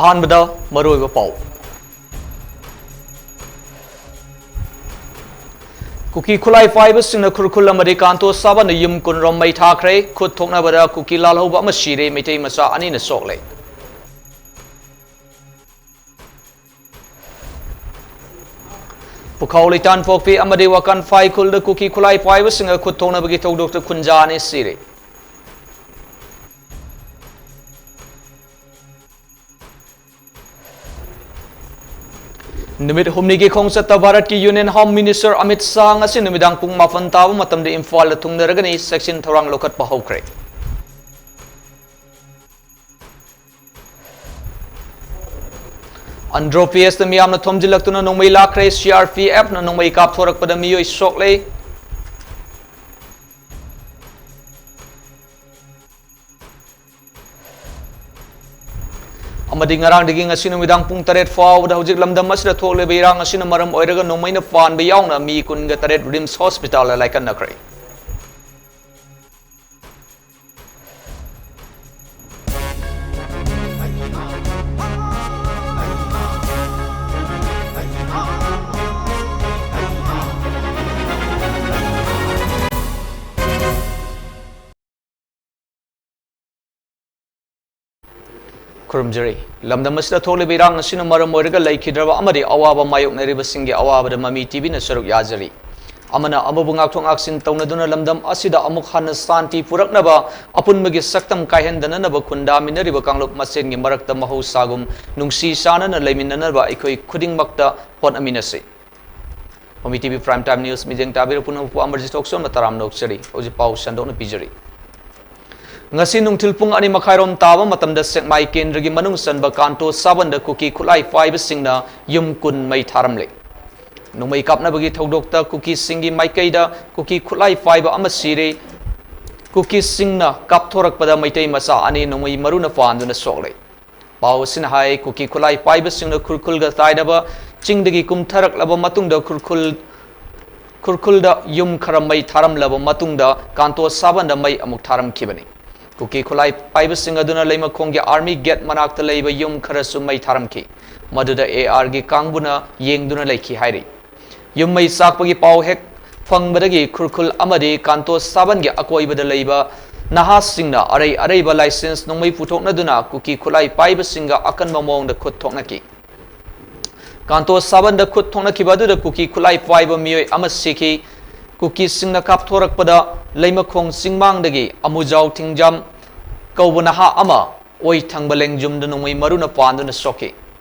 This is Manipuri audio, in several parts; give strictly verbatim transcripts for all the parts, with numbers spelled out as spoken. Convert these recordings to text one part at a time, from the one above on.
ꯑꯍꯥꯟꯕꯗ ꯃꯔꯨꯑꯣꯏꯕ ꯄꯥꯎ꯫ ꯀꯨꯀꯤ ꯈꯨꯠꯂꯥꯏ ꯄꯥꯏꯕꯁꯤꯡꯅ ꯈꯨꯔꯈꯨꯜ ꯑꯃꯗꯤ ꯀꯥꯟꯇꯣ ꯁꯥꯕꯟꯗ ꯌꯨꯝ ꯀꯨꯟꯔꯣꯝ ꯃꯩ ꯊꯥꯈ꯭ꯔꯦ꯫ ꯈꯨꯠ ꯊꯣꯛꯅꯕꯗ ꯀꯨꯀꯤ ꯂꯥꯜꯍꯧꯕ ꯑꯃ ꯁꯤꯔꯦ, ꯃꯩꯇꯩ ꯃꯆꯥ ꯑꯅꯤꯅ ꯁꯣꯛꯂꯦ꯫ ꯄꯨꯈꯥꯎ ꯂꯩꯇꯥꯟꯄꯣꯛꯄꯤ ꯑꯃꯗꯤ ꯋꯥꯀꯥꯟ ꯐꯥꯏ ꯈꯨꯜꯗ ꯀꯨꯀꯤ ꯈꯨꯠꯂꯥꯏ ꯄꯥꯏꯕꯁꯤꯡꯒ ꯈꯨꯠ ꯊꯣꯛꯅꯕꯒꯤ ꯊꯧꯗꯣꯛꯇ ꯈꯨꯟꯖꯥ ꯑꯅꯤ ꯁꯤꯔꯦ꯫ ꯅꯨꯃꯤꯠ ꯍꯨꯝꯅꯤꯒꯤ ꯈꯣꯡꯆꯠꯇ ꯚꯥꯔꯠꯀꯤ Union Home Minister Amit Shah ꯉꯁꯤ ꯅꯨꯃꯤꯗꯥꯡ ꯄꯨꯡ ꯃꯥꯄꯟ ꯇꯥꯕ ꯃꯇꯝꯗ ꯏꯝꯐꯥꯜꯗ ꯊꯨꯡꯂꯔꯒꯅꯤ꯫ ꯆꯦꯛꯁꯤꯟ ꯊꯧꯔꯥꯡ ꯂꯧꯈꯠꯄ ꯍꯧꯈ꯭ꯔꯦ꯫ ꯑꯟꯗ꯭ꯔꯣ ꯄꯤ ꯑꯦꯁꯇ ꯃꯤꯌꯥꯝꯅ ꯊꯣꯝꯖꯤꯜꯂꯛꯇꯨꯅ ꯅꯣꯡꯃꯩ ꯂꯥꯛꯈ꯭ꯔꯦ꯫ ꯁꯤ ꯑꯥꯔ ꯄꯤ ꯑꯦꯐꯅ ꯅꯣꯡꯃꯩ ꯀꯥꯞꯊꯣꯔꯛꯄꯗ ꯃꯤꯑꯣꯏ ꯁꯣꯛꯂꯦ꯫ ꯑꯃꯗꯤ ꯉꯔꯥꯡꯗꯒꯤ ꯉꯁꯤ ꯅꯨꯃꯤꯗꯥꯡ ꯄꯨꯡ ꯇꯔꯦꯠ ꯐꯥꯎꯕꯗ ꯍꯧꯖꯤꯛ ꯂꯝꯗꯝ ꯑꯁꯤꯗ ꯊꯣꯛꯂꯤꯕ ꯏꯔꯥꯡ ꯑꯁꯤꯅ ꯃꯔꯝ ꯑꯣꯏꯔꯒ ꯅꯣꯡꯃꯩꯅ ꯄꯥꯟꯕ ꯌꯥꯎꯅ ꯃꯤ ꯀꯨꯟꯒ ꯇꯔꯦꯠ ꯔꯤꯝꯁ ꯍꯣꯁꯄꯤꯇꯥꯜꯗ ꯂꯥꯏꯀꯠꯅꯈ꯭ꯔꯦ꯫ ꯈꯨꯔꯨꯝꯖꯔꯤ꯫ ꯂꯝꯗꯝ ꯑꯁꯤꯗ ꯊꯣꯛꯂꯤꯕ ꯏꯔꯥꯡ ꯑꯁꯤꯅ ꯃꯔꯝ ꯑꯣꯏꯔꯒ ꯂꯩꯈꯤꯗ꯭ꯔꯕ ꯑꯃꯗꯤ ꯑꯋꯥꯕ ꯃꯥꯌꯣꯛꯅꯔꯤꯕꯁꯤꯡꯒꯤ ꯑꯋꯥꯕꯗ ꯃꯃꯤ ꯇꯤꯚꯤꯅ ꯁꯔꯨꯛ ꯌꯥꯖꯔꯤ꯫ ꯑꯃꯅ ꯑꯃꯕꯨ ꯉꯥꯛꯊꯣꯛ ꯉꯥꯛꯁꯤꯟ ꯇꯧꯅꯗꯨꯅ ꯂꯝꯗꯝ ꯑꯁꯤꯗ ꯑꯃꯨꯛ ꯍꯟꯅ ꯁꯥꯟꯇꯤ ꯄꯨꯔꯛꯅꯕ, ꯑꯄꯨꯟꯕꯒꯤ ꯁꯛꯇꯝ ꯀꯥꯏꯍꯟꯗꯅꯅꯕ ꯈꯨꯟꯗꯥꯃꯤꯟꯅꯔꯤꯕ ꯀꯥꯡꯂꯨꯞ ꯃꯁꯦꯟꯒꯤ ꯃꯔꯛꯇ ꯃꯍꯧꯁꯥꯒꯨꯝ ꯅꯨꯡꯁꯤ ꯆꯥꯟꯅꯅ ꯂꯩꯃꯤꯟꯅꯅꯕ ꯑꯩꯈꯣꯏ ꯈꯨꯗꯤꯡꯃꯛꯇ ꯍꯣꯠꯅꯃꯤꯟꯅꯁꯤ꯫ ꯃꯃꯤ ꯇꯤꯚꯤ Prime Time News ꯃꯤꯠꯌꯦꯡ ꯇꯥꯕꯤꯔ ꯄꯨꯝꯅꯃꯛꯄꯨ ꯑꯃꯔꯖꯤꯠ ꯊꯣꯛꯆꯣꯝꯅ ꯇꯔꯥꯝꯅ ꯑꯣꯛꯆꯔꯤ꯫ ꯍꯧꯖꯤꯛ ꯄꯥꯎ ꯁꯟꯗꯣꯛꯅ ꯄꯤꯖꯔꯤ꯫ ꯉꯁꯤ ꯅꯨꯡꯊꯤꯜ ꯄꯨꯡ ꯑꯅꯤ ꯃꯈꯥꯏꯔꯣꯝ ꯇꯥꯕ ꯃꯇꯝꯗ ꯁꯦꯛꯃꯥꯏ ꯀꯦꯟꯗ꯭ꯔꯒꯤ ꯃꯅꯨꯡ ꯆꯟꯕ ꯀꯥꯟꯇꯣ ꯁꯥꯕꯟꯗ ꯀꯨꯀꯤ ꯈꯨꯠꯂꯥꯏ ꯄꯥꯏꯕꯁꯤꯡꯅ ꯌꯨꯝ ꯀꯨꯟ ꯃꯩ ꯊꯥꯔꯝꯂꯦ꯫ ꯅꯣꯡꯃꯩ ꯀꯥꯞꯅꯕꯒꯤ ꯊꯧꯗꯣꯛꯇ ꯀꯨꯀꯤꯁꯤꯡꯒꯤ ꯃꯥꯏꯀꯩꯗ ꯀꯨꯀꯤ ꯈꯨꯠꯂꯥꯏ ꯄꯥꯏꯕ ꯑꯃ ꯁꯤꯔꯦ꯫ ꯀꯨꯀꯤꯁꯤꯡꯅ ꯀꯥꯞꯊꯣꯔꯛꯄꯗ ꯃꯩꯇꯩ ꯃꯆꯥ ꯑꯅꯤ ꯅꯣꯡꯃꯩ ꯃꯔꯨꯅ ꯄꯥꯟꯗꯨꯅ ꯁꯣꯛꯂꯦ꯫ ꯄꯥꯎ ꯑꯁꯤꯅ ꯍꯥꯏ, ꯀꯨꯀꯤ ꯈꯨꯠꯂꯥꯏ ꯄꯥꯏꯕꯁꯤꯡꯅ ꯈꯨꯔꯈꯨꯜꯒ ꯇꯥꯏꯅꯕ ꯆꯤꯡꯗꯒꯤ ꯀꯨꯝꯊꯔꯛꯂꯕ ꯃꯇꯨꯡꯗ ꯈꯨꯔꯈꯨꯜ, ꯈꯨꯔꯈꯨꯜꯗ ꯌꯨꯝ ꯈꯔ ꯃꯩ ꯊꯥꯔꯝꯂꯕ ꯃꯇꯨꯡꯗ ꯀꯥꯟꯇꯣ ꯁꯥꯕꯟꯗ ꯃꯩ ꯑꯃꯨꯛ ꯊꯥꯔꯝꯈꯤꯕꯅꯤ꯫ ꯀꯨꯀꯤ ꯈꯨꯠꯂꯥꯏ ꯄꯥꯏꯕꯁꯤꯡ ꯑꯗꯨꯅ ꯂꯩꯃꯈꯣꯡꯒꯤ ꯑꯥꯔꯃꯤ ꯒꯦꯠ ꯃꯅꯥꯛꯇ ꯂꯩꯕ ꯌꯨꯝ ꯈꯔꯁꯨ ꯃꯩ ꯊꯥꯔꯝꯈꯤ꯫ ꯃꯗꯨꯗ ꯑꯦ ꯑꯥꯔꯒꯤ ꯀꯥꯡꯕꯨꯅ ꯌꯦꯡꯗꯨꯅ ꯂꯩꯈꯤ ꯍꯥꯏꯔꯤ꯫ ꯌꯨꯝ ꯃꯩ ꯆꯥꯛꯄꯒꯤ ꯄꯥꯎ ꯍꯦꯛ ꯐꯪꯕꯗꯒꯤ ꯈꯨꯔꯈꯨꯜ ꯑꯃꯗꯤ ꯀꯥꯟꯇꯣ ꯁꯥꯕꯟꯒꯤ ꯑꯀꯣꯏꯕꯗ ꯂꯩꯕ ꯅꯍꯥꯁꯤꯡꯅ ꯑꯔꯩ ꯑꯔꯩꯕ ꯂꯥꯏꯁꯦꯟꯁ ꯅꯣꯡꯃꯩ ꯄꯨꯊꯣꯛꯅꯗꯨꯅ ꯀꯨꯀꯤ ꯈꯨꯠꯂꯥꯏ ꯄꯥꯏꯕꯁꯤꯡꯒ ꯑꯀꯟꯕ ꯃꯑꯣꯡꯗ ꯈꯨꯠ ꯊꯣꯛꯅꯈꯤ꯫ ꯀꯥꯟꯇꯣ ꯁꯥꯕꯟꯗ ꯈꯨꯠ ꯊꯣꯛꯅꯈꯤꯕ ꯑꯗꯨꯗ ꯀꯨꯀꯤ ꯈꯨꯠꯂꯥꯏ ꯄꯥꯏꯕ ꯃꯤꯑꯣꯏ ꯑꯃ ꯁꯤꯈꯤ꯫ ꯀꯨꯀꯤꯁꯤꯡꯅ ꯀꯥꯞꯊꯣꯔꯛꯄꯗ ꯂꯩꯃꯈꯣꯡ ꯆꯤꯡꯃꯥꯡꯗꯒꯤ ꯑꯃꯨꯖꯥꯎ ꯊꯤꯡꯖꯥꯝ ꯀꯧꯕ ꯅꯍꯥ ꯑꯃ ꯑꯣꯏ ꯊꯪꯕ ꯂꯦꯡꯖꯨꯝꯗ ꯅꯣꯡꯃꯩ ꯃꯔꯨꯅ ꯄꯥꯟꯗꯨꯅ ꯁꯣꯛꯈꯤ꯫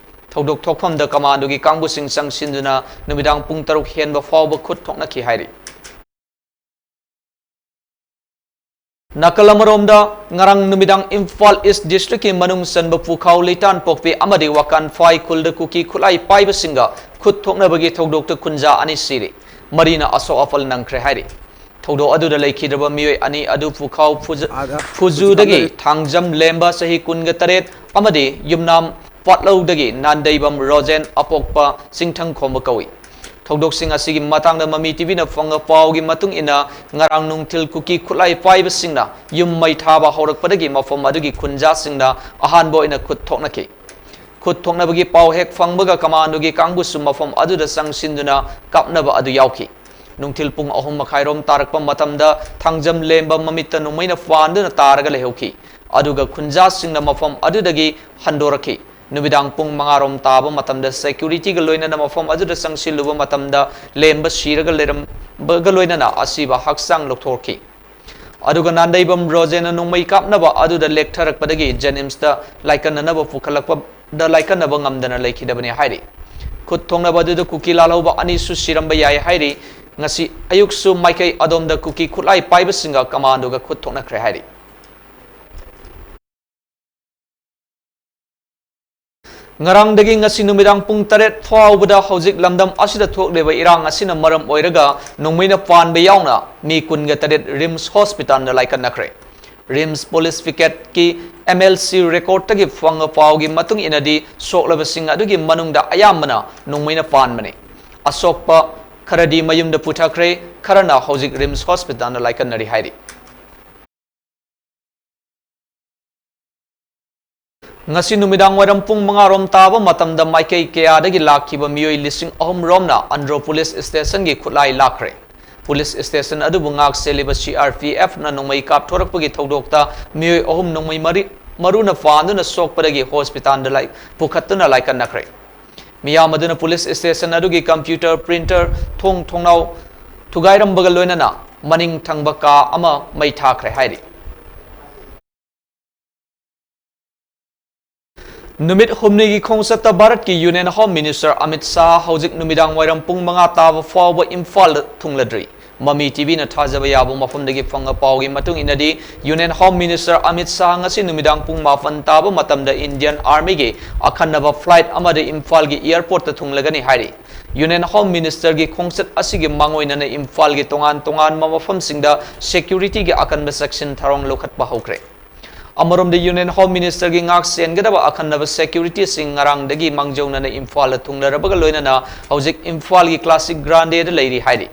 ꯊꯧꯗꯣꯛ ꯊꯣꯛꯐꯝꯗ ꯀꯃꯥꯟꯗꯣꯒꯤ ꯀꯥꯡꯕꯨꯁꯤꯡ ꯆꯪꯁꯤꯟꯗꯨꯅ ꯅꯨꯃꯤꯗꯥꯡ ꯄꯨꯡ ꯇꯔꯨꯛ ꯍꯦꯟꯕ ꯐꯥꯎꯕ ꯈꯨꯠ ꯊꯣꯛꯅꯈꯤ ꯍꯥꯏꯔꯤ꯫ ꯅꯥꯀꯜ ꯑꯃꯔꯣꯝꯗ, ꯉꯔꯥꯡ ꯅꯨꯃꯤꯗꯥꯡ ꯏꯝꯐꯥꯜ ꯏꯁ ꯗꯤꯁꯇ꯭ꯔꯤꯛꯀꯤ ꯃꯅꯨꯡ ꯆꯟꯕ ꯄꯨꯈꯥꯎ ꯂꯤꯇꯥꯟ ꯄꯣꯛꯄꯤ ꯑꯃꯗꯤ ꯋꯥꯀꯥꯟ ꯐꯥꯏ ꯈꯨꯜꯗ ꯀꯨꯀꯤ ꯈꯨꯠꯂꯥꯏ ꯄꯥꯏꯕꯁꯤꯡꯒ ꯈꯨꯠ ꯊꯣꯛꯅꯕꯒꯤ ꯊꯧꯗꯣꯛꯇ ꯀꯨꯟꯖꯥ ꯑꯅꯤ ꯁꯤꯔꯤ, ꯃꯔꯤꯅ ꯑꯁꯣꯛ ꯑꯄꯜ ꯅꯪꯈ꯭ꯔꯦ ꯍꯥꯏꯔꯤ꯫ ꯊꯧꯗꯣꯛ ꯑꯗꯨꯗ ꯂꯩꯈꯤꯗ꯭ꯔꯕ ꯃꯤꯑꯣꯏ ꯑꯅꯤ ꯑꯗꯨ ꯄꯨꯈꯥꯎ ꯐꯨꯖ-, ꯐꯨꯖꯨꯗꯒꯤ ꯊꯥꯡꯖꯝ ꯂꯦꯝꯕ ꯆꯍꯤ ꯀꯨꯟꯒ ꯇꯔꯦꯠ ꯑꯃꯗꯤ ꯌꯨꯝꯅꯥꯝ ꯄꯥꯠꯂꯧꯗꯒꯤ ꯅꯥꯟꯗꯩꯕꯝ ꯔꯣꯖꯦꯟ ꯑꯄꯣꯛꯄ ꯆꯤꯡꯊꯪꯈꯣꯝꯕ ꯀꯧꯏ꯫ ꯊꯧꯗꯣꯛꯁꯤꯡ ꯑꯁꯤꯒꯤ ꯃꯇꯥꯡꯗ ꯃꯃꯤ ꯇꯤꯚꯤꯅ ꯐꯪꯕ ꯄꯥꯎꯒꯤ ꯃꯇꯨꯡ ꯏꯟꯅ, ꯉꯔꯥꯡ ꯅꯨꯡꯊꯤꯜ ꯀꯨꯀꯤ ꯈꯨꯠꯂꯥꯏ ꯄꯥꯏꯕꯁꯤꯡꯅ ꯌꯨꯝ ꯃꯩ ꯊꯥꯕ ꯍꯧꯔꯛꯄꯗꯒꯤ ꯃꯐꯝ ꯑꯗꯨꯒꯤ ꯈꯨꯟꯖꯥꯁꯤꯡꯅ ꯑꯍꯥꯟꯕ ꯑꯣꯏꯅ ꯈꯨꯠ ꯊꯣꯛꯅꯈꯤ꯫ ꯈꯨꯠ ꯊꯣꯛꯅꯕꯒꯤ ꯄꯥꯎ ꯍꯦꯛ ꯐꯪꯕꯒ ꯀꯃꯥꯟꯗꯣꯒꯤ ꯀꯥꯡꯕꯨꯁꯨ ꯃꯐꯝ ꯑꯗꯨꯗ ꯆꯪꯁꯤꯟꯗꯨꯅ ꯀꯥꯞꯅꯕ ꯑꯗꯨ ꯌꯥꯎꯈꯤ꯫ ꯅꯨꯡꯊꯤꯜ ꯄꯨꯡ ꯑꯍꯨꯝ ꯃꯈꯥꯏꯔꯣꯝ ꯇꯥꯔꯛꯄ ꯃꯇꯝꯗ ꯊꯥꯡꯖꯝ ꯂꯦꯝꯕ ꯃꯃꯤꯠꯇ ꯅꯣꯡꯃꯩꯅ ꯄꯥꯟꯗꯨꯅ ꯇꯥꯔꯒ ꯂꯩꯍꯧꯈꯤ꯫ ꯑꯗꯨꯒ ꯈꯨꯟꯖꯥꯁꯤꯡꯅ ꯃꯐꯝ ꯑꯗꯨꯗꯒꯤ ꯍꯟꯗꯣꯔꯛꯈꯤ꯫ ꯅꯨꯃꯤꯗꯥꯡ ꯄꯨꯡ ꯃꯉꯥꯔꯣꯝ ꯇꯥꯕ ꯃꯇꯝꯗ ꯁꯦꯀ꯭ꯌꯨꯔꯤꯇꯤꯒ ꯂꯣꯏꯅꯅ ꯃꯐꯝ ꯑꯗꯨꯗ ꯆꯪꯁꯤꯜꯂꯨꯕ ꯃꯇꯝꯗ ꯂꯦꯝꯕ ꯁꯤꯔꯒ ꯂꯩꯔꯝꯕꯒ ꯂꯣꯏꯅꯅ ꯑꯁꯤꯕ ꯍꯛꯆꯥꯡ ꯂꯧꯊꯣꯛꯈꯤ꯫ ꯑꯗꯨꯒ ꯅꯥꯟꯗꯩꯕꯝ ꯔꯣꯖꯦꯅ ꯅꯣꯡꯃꯩ ꯀꯥꯞꯅꯕ ꯑꯗꯨꯗ ꯂꯦꯛꯊꯔꯛꯄꯗꯒꯤ ꯖꯦꯅꯤꯝꯁꯇ ꯂꯥꯏꯀꯠꯅꯅꯕ ꯄꯨꯈꯠꯂꯛꯄꯗ ꯂꯥꯏꯀꯠꯅꯕ ꯉꯝꯗꯅ ꯂꯩꯈꯤꯗꯕꯅꯤ ꯍꯥꯏꯔꯤ꯫ ꯈꯨꯠ ꯊꯣꯛꯅꯕ ꯑꯗꯨꯗ ꯀꯨꯀꯤ ꯂꯥꯜꯍꯧꯕ ꯑꯅꯤꯁꯨ ꯁꯤꯔꯝꯕ ꯌꯥꯏ ꯍꯥꯏꯔꯤ꯫ ꯉꯁꯤ ꯑꯌꯨꯛꯁꯨ ꯃꯥꯏꯀꯩ ꯑꯗꯣꯝꯗ ꯀꯨꯀꯤ ꯈꯨꯠꯂꯥꯏ ꯄꯥꯏꯕꯁꯤꯡꯒ ꯀꯃꯥꯟꯗꯣꯒ ꯈꯨꯠ ꯊꯣꯛꯅꯈ꯭ꯔꯦ ꯍꯥꯏꯔꯤ꯫ ꯉꯔꯥꯡꯗꯒꯤ ꯉꯁꯤ ꯅꯨꯃꯤꯗꯥꯡ ꯄꯨꯡ ꯇꯔꯦꯠ ꯐꯥꯎꯕꯗ ꯍꯧꯖꯤꯛ ꯂꯝꯗꯝ ꯑꯁꯤꯗ ꯊꯣꯛꯂꯤꯕ ꯏꯔꯥꯡ ꯑꯁꯤꯅ ꯃꯔꯝ ꯑꯣꯏꯔꯒ ꯅꯣꯡꯃꯩꯅ ꯄꯥꯟꯕ ꯌꯥꯎꯅ ꯃꯤ ꯀꯨꯟꯒ ꯇꯔꯦꯠ ꯔꯤꯝꯁ ꯍꯣꯁꯄꯤꯇꯥꯜꯗ ꯂꯥꯏꯀꯠꯅꯈ꯭ꯔꯦ꯫ ꯔꯤꯝꯁ ꯄꯨꯂꯤꯁ ꯄꯤꯀꯦꯠꯀꯤ ꯑꯦꯝ ꯑꯦꯜ ꯁꯤ ꯔꯦꯀꯣꯔꯗꯇꯒꯤ ꯐꯪꯕ ꯄꯥꯎꯒꯤ ꯃꯇꯨꯡ ꯏꯟꯅꯗꯤ, ꯁꯣꯛꯂꯕꯁꯤꯡ ꯑꯗꯨꯒꯤ ꯃꯅꯨꯡꯗ ꯑꯌꯥꯝꯕꯅ ꯅꯣꯡꯃꯩꯅ ꯄꯥꯟꯕꯅꯤ꯫ ꯑꯁꯣꯛꯄ ꯈꯔꯗꯤ ꯃꯌꯨꯝꯗ ꯄꯨꯊꯈ꯭ꯔꯦ, ꯈꯔꯅ ꯍꯧꯖꯤꯛ ꯔꯤꯝꯁ ꯍꯣꯁꯄꯤꯇꯥꯜꯗ ꯂꯥꯏꯀꯠꯅꯔꯤ ꯍꯥꯏꯔꯤ꯫ ꯉꯁꯤ ꯅꯨꯃꯤꯗꯥꯡ ꯋꯥꯏꯔꯝ ꯄꯨꯡ ꯃꯉꯥ ꯔꯣꯝ ꯇꯥꯕ ꯃꯇꯝꯗ ꯃꯥꯏꯀꯩ ꯀꯌꯥꯗꯒꯤ ꯂꯥꯛꯈꯤꯕ ꯃꯤꯑꯣꯏ ꯂꯤꯁꯤꯡ ꯑꯍꯨꯝ ꯔꯣꯝꯅ ꯑꯟꯗ꯭ꯔꯣ ꯄꯨꯂꯤꯁ ꯁ꯭ꯇꯦꯁꯟꯒꯤ ꯈꯨꯠꯂꯥꯏ ꯂꯥꯛꯈ꯭ꯔꯦ꯫ ꯄꯨꯂꯤꯁ ꯁ꯭ꯇꯦꯁꯟ ꯑꯗꯨꯕꯨ ꯉꯥꯛ ꯁꯦꯜꯂꯤꯕ C R P F ꯅ ꯅꯣꯡꯃꯩ ꯀꯥꯞꯊꯣꯔꯛꯄꯒꯤ ꯊꯧꯗꯣꯛꯇ ꯃꯤꯑꯣꯏ ꯑꯍꯨꯝ ꯅꯣꯡꯃꯩ ꯃꯔꯤ, ꯃꯔꯨꯅ ꯄꯥꯟꯗꯨꯅ ꯁꯣꯛꯄꯗꯒꯤ ꯍꯣꯁꯄꯤꯇꯥꯜꯗ ꯂꯥꯏ-, ꯄꯨꯈꯠꯇꯨꯅ ꯂꯥꯏꯀꯠꯅꯈ꯭ꯔꯦ꯫ ꯃꯤꯌꯥꯝ ꯑꯗꯨꯅ ꯄꯨꯂꯤꯁ ꯁ꯭ꯇꯦꯁꯟ ꯑꯗꯨꯒꯤ ꯀꯝꯄ꯭ꯌꯨꯇꯔ ꯄ꯭ꯔꯤꯟꯇꯔ, ꯊꯣꯡ ꯊꯣꯡꯅꯥꯎ ꯊꯨꯒꯥꯏꯔꯝꯕꯒ ꯂꯣꯏꯅꯅ ꯃꯅꯤꯡ ꯊꯪꯕ ꯀꯥ ꯑꯃ ꯃꯩ ꯊꯥꯈ꯭ꯔꯦ ꯍꯥꯏꯔꯤ꯫ ꯅꯨꯃꯤꯠ ꯍꯨꯝꯅꯤꯒꯤ ꯈꯣꯡꯆꯠꯇ ꯚꯥꯔꯠꯀꯤ Union Home Minister Amit Shah ꯍꯧꯖꯤꯛ ꯅꯨꯃꯤꯗꯥꯡ ꯋꯥꯏꯔꯝ ꯄꯨꯡ ꯃꯉꯥ ꯇꯥꯕ ꯐꯥꯎꯕ ꯏꯝꯐꯥꯜꯗ ꯊꯨꯡꯂꯗ꯭ꯔꯤ꯫ ꯃꯃꯤ ꯇꯤꯚꯤꯅ ꯊꯥꯖꯕ ꯌꯥꯕ ꯃꯐꯝꯗꯒꯤ ꯐꯪꯕ ꯄꯥꯎꯒꯤ ꯃꯇꯨꯡ ꯏꯟꯅꯗꯤ, Union Home Minister Amit Shah ꯉꯁꯤ ꯅꯨꯃꯤꯗꯥꯡ ꯄꯨꯡ ꯃꯥꯄꯟ ꯇꯥꯕ ꯃꯇꯝꯗ Indian Armyꯒꯤ ꯑꯈꯟꯅꯕ flight ꯑꯃꯗ ꯏꯝꯐꯥꯜꯒꯤ airportꯇ ꯊꯨꯡꯂꯒꯅꯤ ꯍꯥꯏꯔꯤ꯫ Union Home Ministerꯒꯤ ꯈꯣꯡꯆꯠ ꯑꯁꯤꯒꯤ ꯃꯥꯡꯑꯣꯏꯅꯅ ꯏꯝꯐꯥꯜꯒꯤ ꯇꯣꯉꯥꯟ ꯇꯣꯉꯥꯟꯕ ꯃꯐꯝꯁꯤꯡꯗ securityꯒꯤ ꯑꯀꯟꯕ ꯆꯦꯛꯁꯤꯟ ꯊꯧꯔꯥꯡ ꯂꯧꯈꯠꯄ ꯍꯧꯈ꯭ꯔꯦ꯫ ꯑꯃꯔꯣꯝꯗ, Union Home Ministerꯒꯤ ꯉꯥꯛ ꯁꯦꯟꯒꯗꯕ ꯑꯈꯟꯅꯕ securityꯁꯤꯡ ꯉꯔꯥꯡꯗꯒꯤ ꯃꯥꯡꯖꯧꯅꯅ ꯏꯝꯐꯥꯜꯗ ꯊꯨꯡꯂꯔꯕꯒ ꯂꯣꯏꯅꯅ ꯍꯧꯖꯤꯛ ꯏꯝꯐꯥꯜꯒꯤ Classic Grandeꯗ ꯂꯩꯔꯤ ꯍꯥꯏꯔꯤ꯫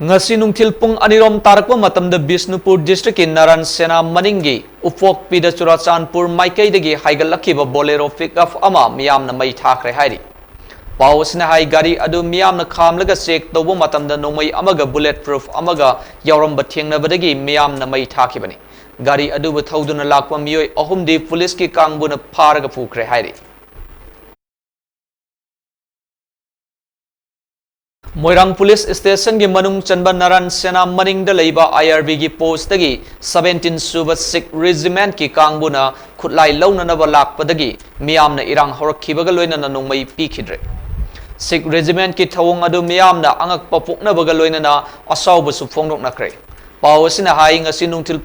ꯉꯁꯤ ꯅꯨꯡꯊꯤꯜ ꯄꯨꯡ ꯑꯅꯤꯔꯣꯝ ꯇꯥꯔꯛꯄ ꯃꯇꯝꯗ ꯕꯤꯁꯅꯨꯄꯨꯔ districtꯀꯤ ꯅꯥꯔꯥꯟ ꯁꯦꯅꯥ ꯃꯅꯤꯡꯒꯤ ꯎꯄꯣꯛꯄꯤꯗ ꯆꯨꯔꯥꯆꯥꯟꯄꯨꯔ ꯃꯥꯏꯀꯩꯗꯒꯤ ꯍꯥꯏꯒꯠꯂꯛꯈꯤꯕ Bolero pickup ꯑꯃ ꯃꯤꯌꯥꯝꯅ ꯃꯩ ꯊꯥꯈ꯭ꯔꯦ ꯍꯥꯏꯔꯤ꯫ ꯄꯥꯎ ꯑꯁꯤꯅ ꯍꯥꯏ, ꯒꯥꯔꯤ ꯑꯗꯨ ꯃꯤꯌꯥꯝꯅ ꯈꯥꯝꯂꯒ check ꯇꯧꯕ ꯃꯇꯝꯗ ꯅꯣꯡꯃꯩ ꯑꯃꯒ bullet proof ꯑꯃꯒ ꯌꯥꯎꯔꯝꯕ ꯊꯦꯡꯅꯕꯗꯒꯤ ꯃꯤꯌꯥꯝꯅ ꯃꯩ ꯊꯥꯈꯤꯕꯅꯤ꯫ ꯒꯥꯔꯤ ꯑꯗꯨꯕꯨ ꯊꯧꯗꯨꯅ ꯂꯥꯛꯄ ꯃꯤꯑꯣꯏ ꯑꯍꯨꯝꯗꯤ ꯄꯨꯂꯤꯁꯀꯤ ꯀꯥꯡꯕꯨꯅ ꯐꯥꯔꯒ ꯄꯨꯈ꯭ꯔꯦ ꯍꯥꯏꯔꯤ꯫ ꯃꯣꯏꯔꯥꯡ ꯄꯨꯂꯤꯁ ꯁ꯭ꯇꯦꯁꯟꯒꯤ ꯃꯅꯨꯡ ꯆꯟꯕ ꯅꯥꯔꯥꯟ ꯁꯦꯅꯥ ꯃꯅꯤꯡꯗ ꯂꯩꯕ I R Bꯒꯤ postꯇꯒꯤ seventeen ꯁꯨꯕ Sikh Regimentꯀꯤ ꯀꯥꯡꯕꯨꯅ ꯈꯨꯠꯂꯥꯏ ꯂꯧꯅꯅꯕ ꯂꯥꯛꯄꯗꯒꯤ ꯃꯤꯌꯥꯝꯅ ꯏꯔꯥꯡ ꯍꯧꯔꯛꯈꯤꯕꯒ ꯂꯣꯏꯅꯅ ꯅꯣꯡꯃꯩ ꯄꯤꯈꯤꯗ꯭ꯔꯦ꯫ Sikh Regimentꯀꯤ ꯊꯧꯑꯣꯡ ꯑꯗꯨ ꯃꯤꯌꯥꯝꯅ ꯑꯉꯛꯄ ꯄꯣꯛꯅꯕꯒ ꯂꯣꯏꯅꯅ ꯑꯁꯥꯎꯕꯁꯨ ꯐꯣꯡꯗꯣꯛꯅꯈ꯭ꯔꯦ꯫ ꯄꯥꯎ ꯑꯁꯤꯅ ꯍꯥꯏ, ꯉꯁꯤ ꯅꯨꯡꯊꯤꯜ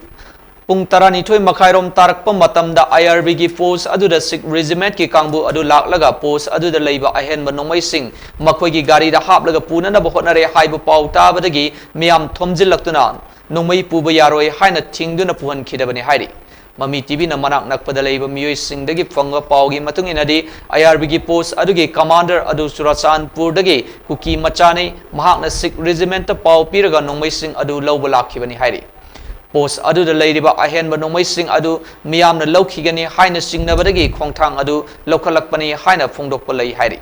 ꯄꯨꯡ ꯇꯔꯥꯅꯤꯊꯣꯏ ꯃꯈꯥꯏꯔꯣꯝ ꯇꯥꯔꯛꯄ ꯃꯇꯝꯗ I R Bꯒꯤ post ꯑꯗꯨꯗ Sikh Regimentꯀꯤ ꯀꯥꯡꯕꯨ ꯑꯗꯨ ꯂꯥꯛꯂꯒ post ꯑꯗꯨꯗ ꯂꯩꯕ ꯑꯍꯦꯟꯕ ꯅꯣꯡꯃꯩꯁꯤꯡ ꯃꯈꯣꯏꯒꯤ ꯒꯥꯔꯤꯗ ꯍꯥꯞꯂꯒ ꯄꯨꯅꯅꯕ ꯍꯣꯠꯅꯔꯦ ꯍꯥꯏꯕ ꯄꯥꯎ ꯇꯥꯕꯗꯒꯤ ꯃꯤꯌꯥꯝ ꯊꯣꯝꯖꯤꯜꯂꯛꯇꯨꯅ ꯅꯣꯡꯃꯩ ꯄꯨꯕ ꯌꯥꯔꯣꯏ ꯍꯥꯏꯅ ꯊꯤꯡꯗꯨꯅ ꯄꯨꯍꯟꯈꯤꯗꯕꯅꯤ ꯍꯥꯏꯔꯤ꯫ ꯃꯃꯤ ꯇꯤꯚꯤꯅ ꯃꯅꯥꯛ ꯅꯛꯄꯗ ꯂꯩꯕ ꯃꯤꯑꯣꯏꯁꯤꯡꯗꯒꯤ ꯐꯪꯕ ꯄꯥꯎꯒꯤ ꯃꯇꯨꯡ ꯏꯟꯅꯗꯤ, I R Bꯒꯤ post ꯑꯗꯨꯒꯤ commander ꯑꯗꯨ ꯆꯨꯔꯥꯆꯥꯟꯄꯨꯔꯗꯒꯤ ꯀꯨꯀꯤ ꯃꯆꯥꯅꯤ, ꯃꯍꯥꯛꯅ Sikh Regimentꯇ ꯄꯥꯎ ꯄꯤꯔꯒ ꯅꯣꯡꯃꯩꯁꯤꯡ ꯑꯗꯨ ꯂꯧꯕ ꯂꯥꯛꯈꯤꯕꯅꯤ ꯍꯥꯏꯔꯤ꯫ ꯄꯣꯁ ꯑꯗꯨꯗ ꯂꯩꯔꯤꯕ ꯑꯍꯦꯟꯕ ꯅꯣꯡꯃꯩꯁꯤꯡ ꯑꯗꯨ ꯃꯤꯌꯥꯝꯅ ꯂꯧꯈꯤꯒꯅꯤ ꯍꯥꯏꯅ ꯆꯤꯡꯅꯕꯗꯒꯤ ꯈꯣꯡꯊꯥꯡ ꯑꯗꯨ ꯂꯧꯈꯠꯂꯛꯄꯅꯤ ꯍꯥꯏꯅ ꯐꯣꯡꯗꯣꯛꯄ ꯂꯩ ꯍꯥꯏꯔꯤ꯫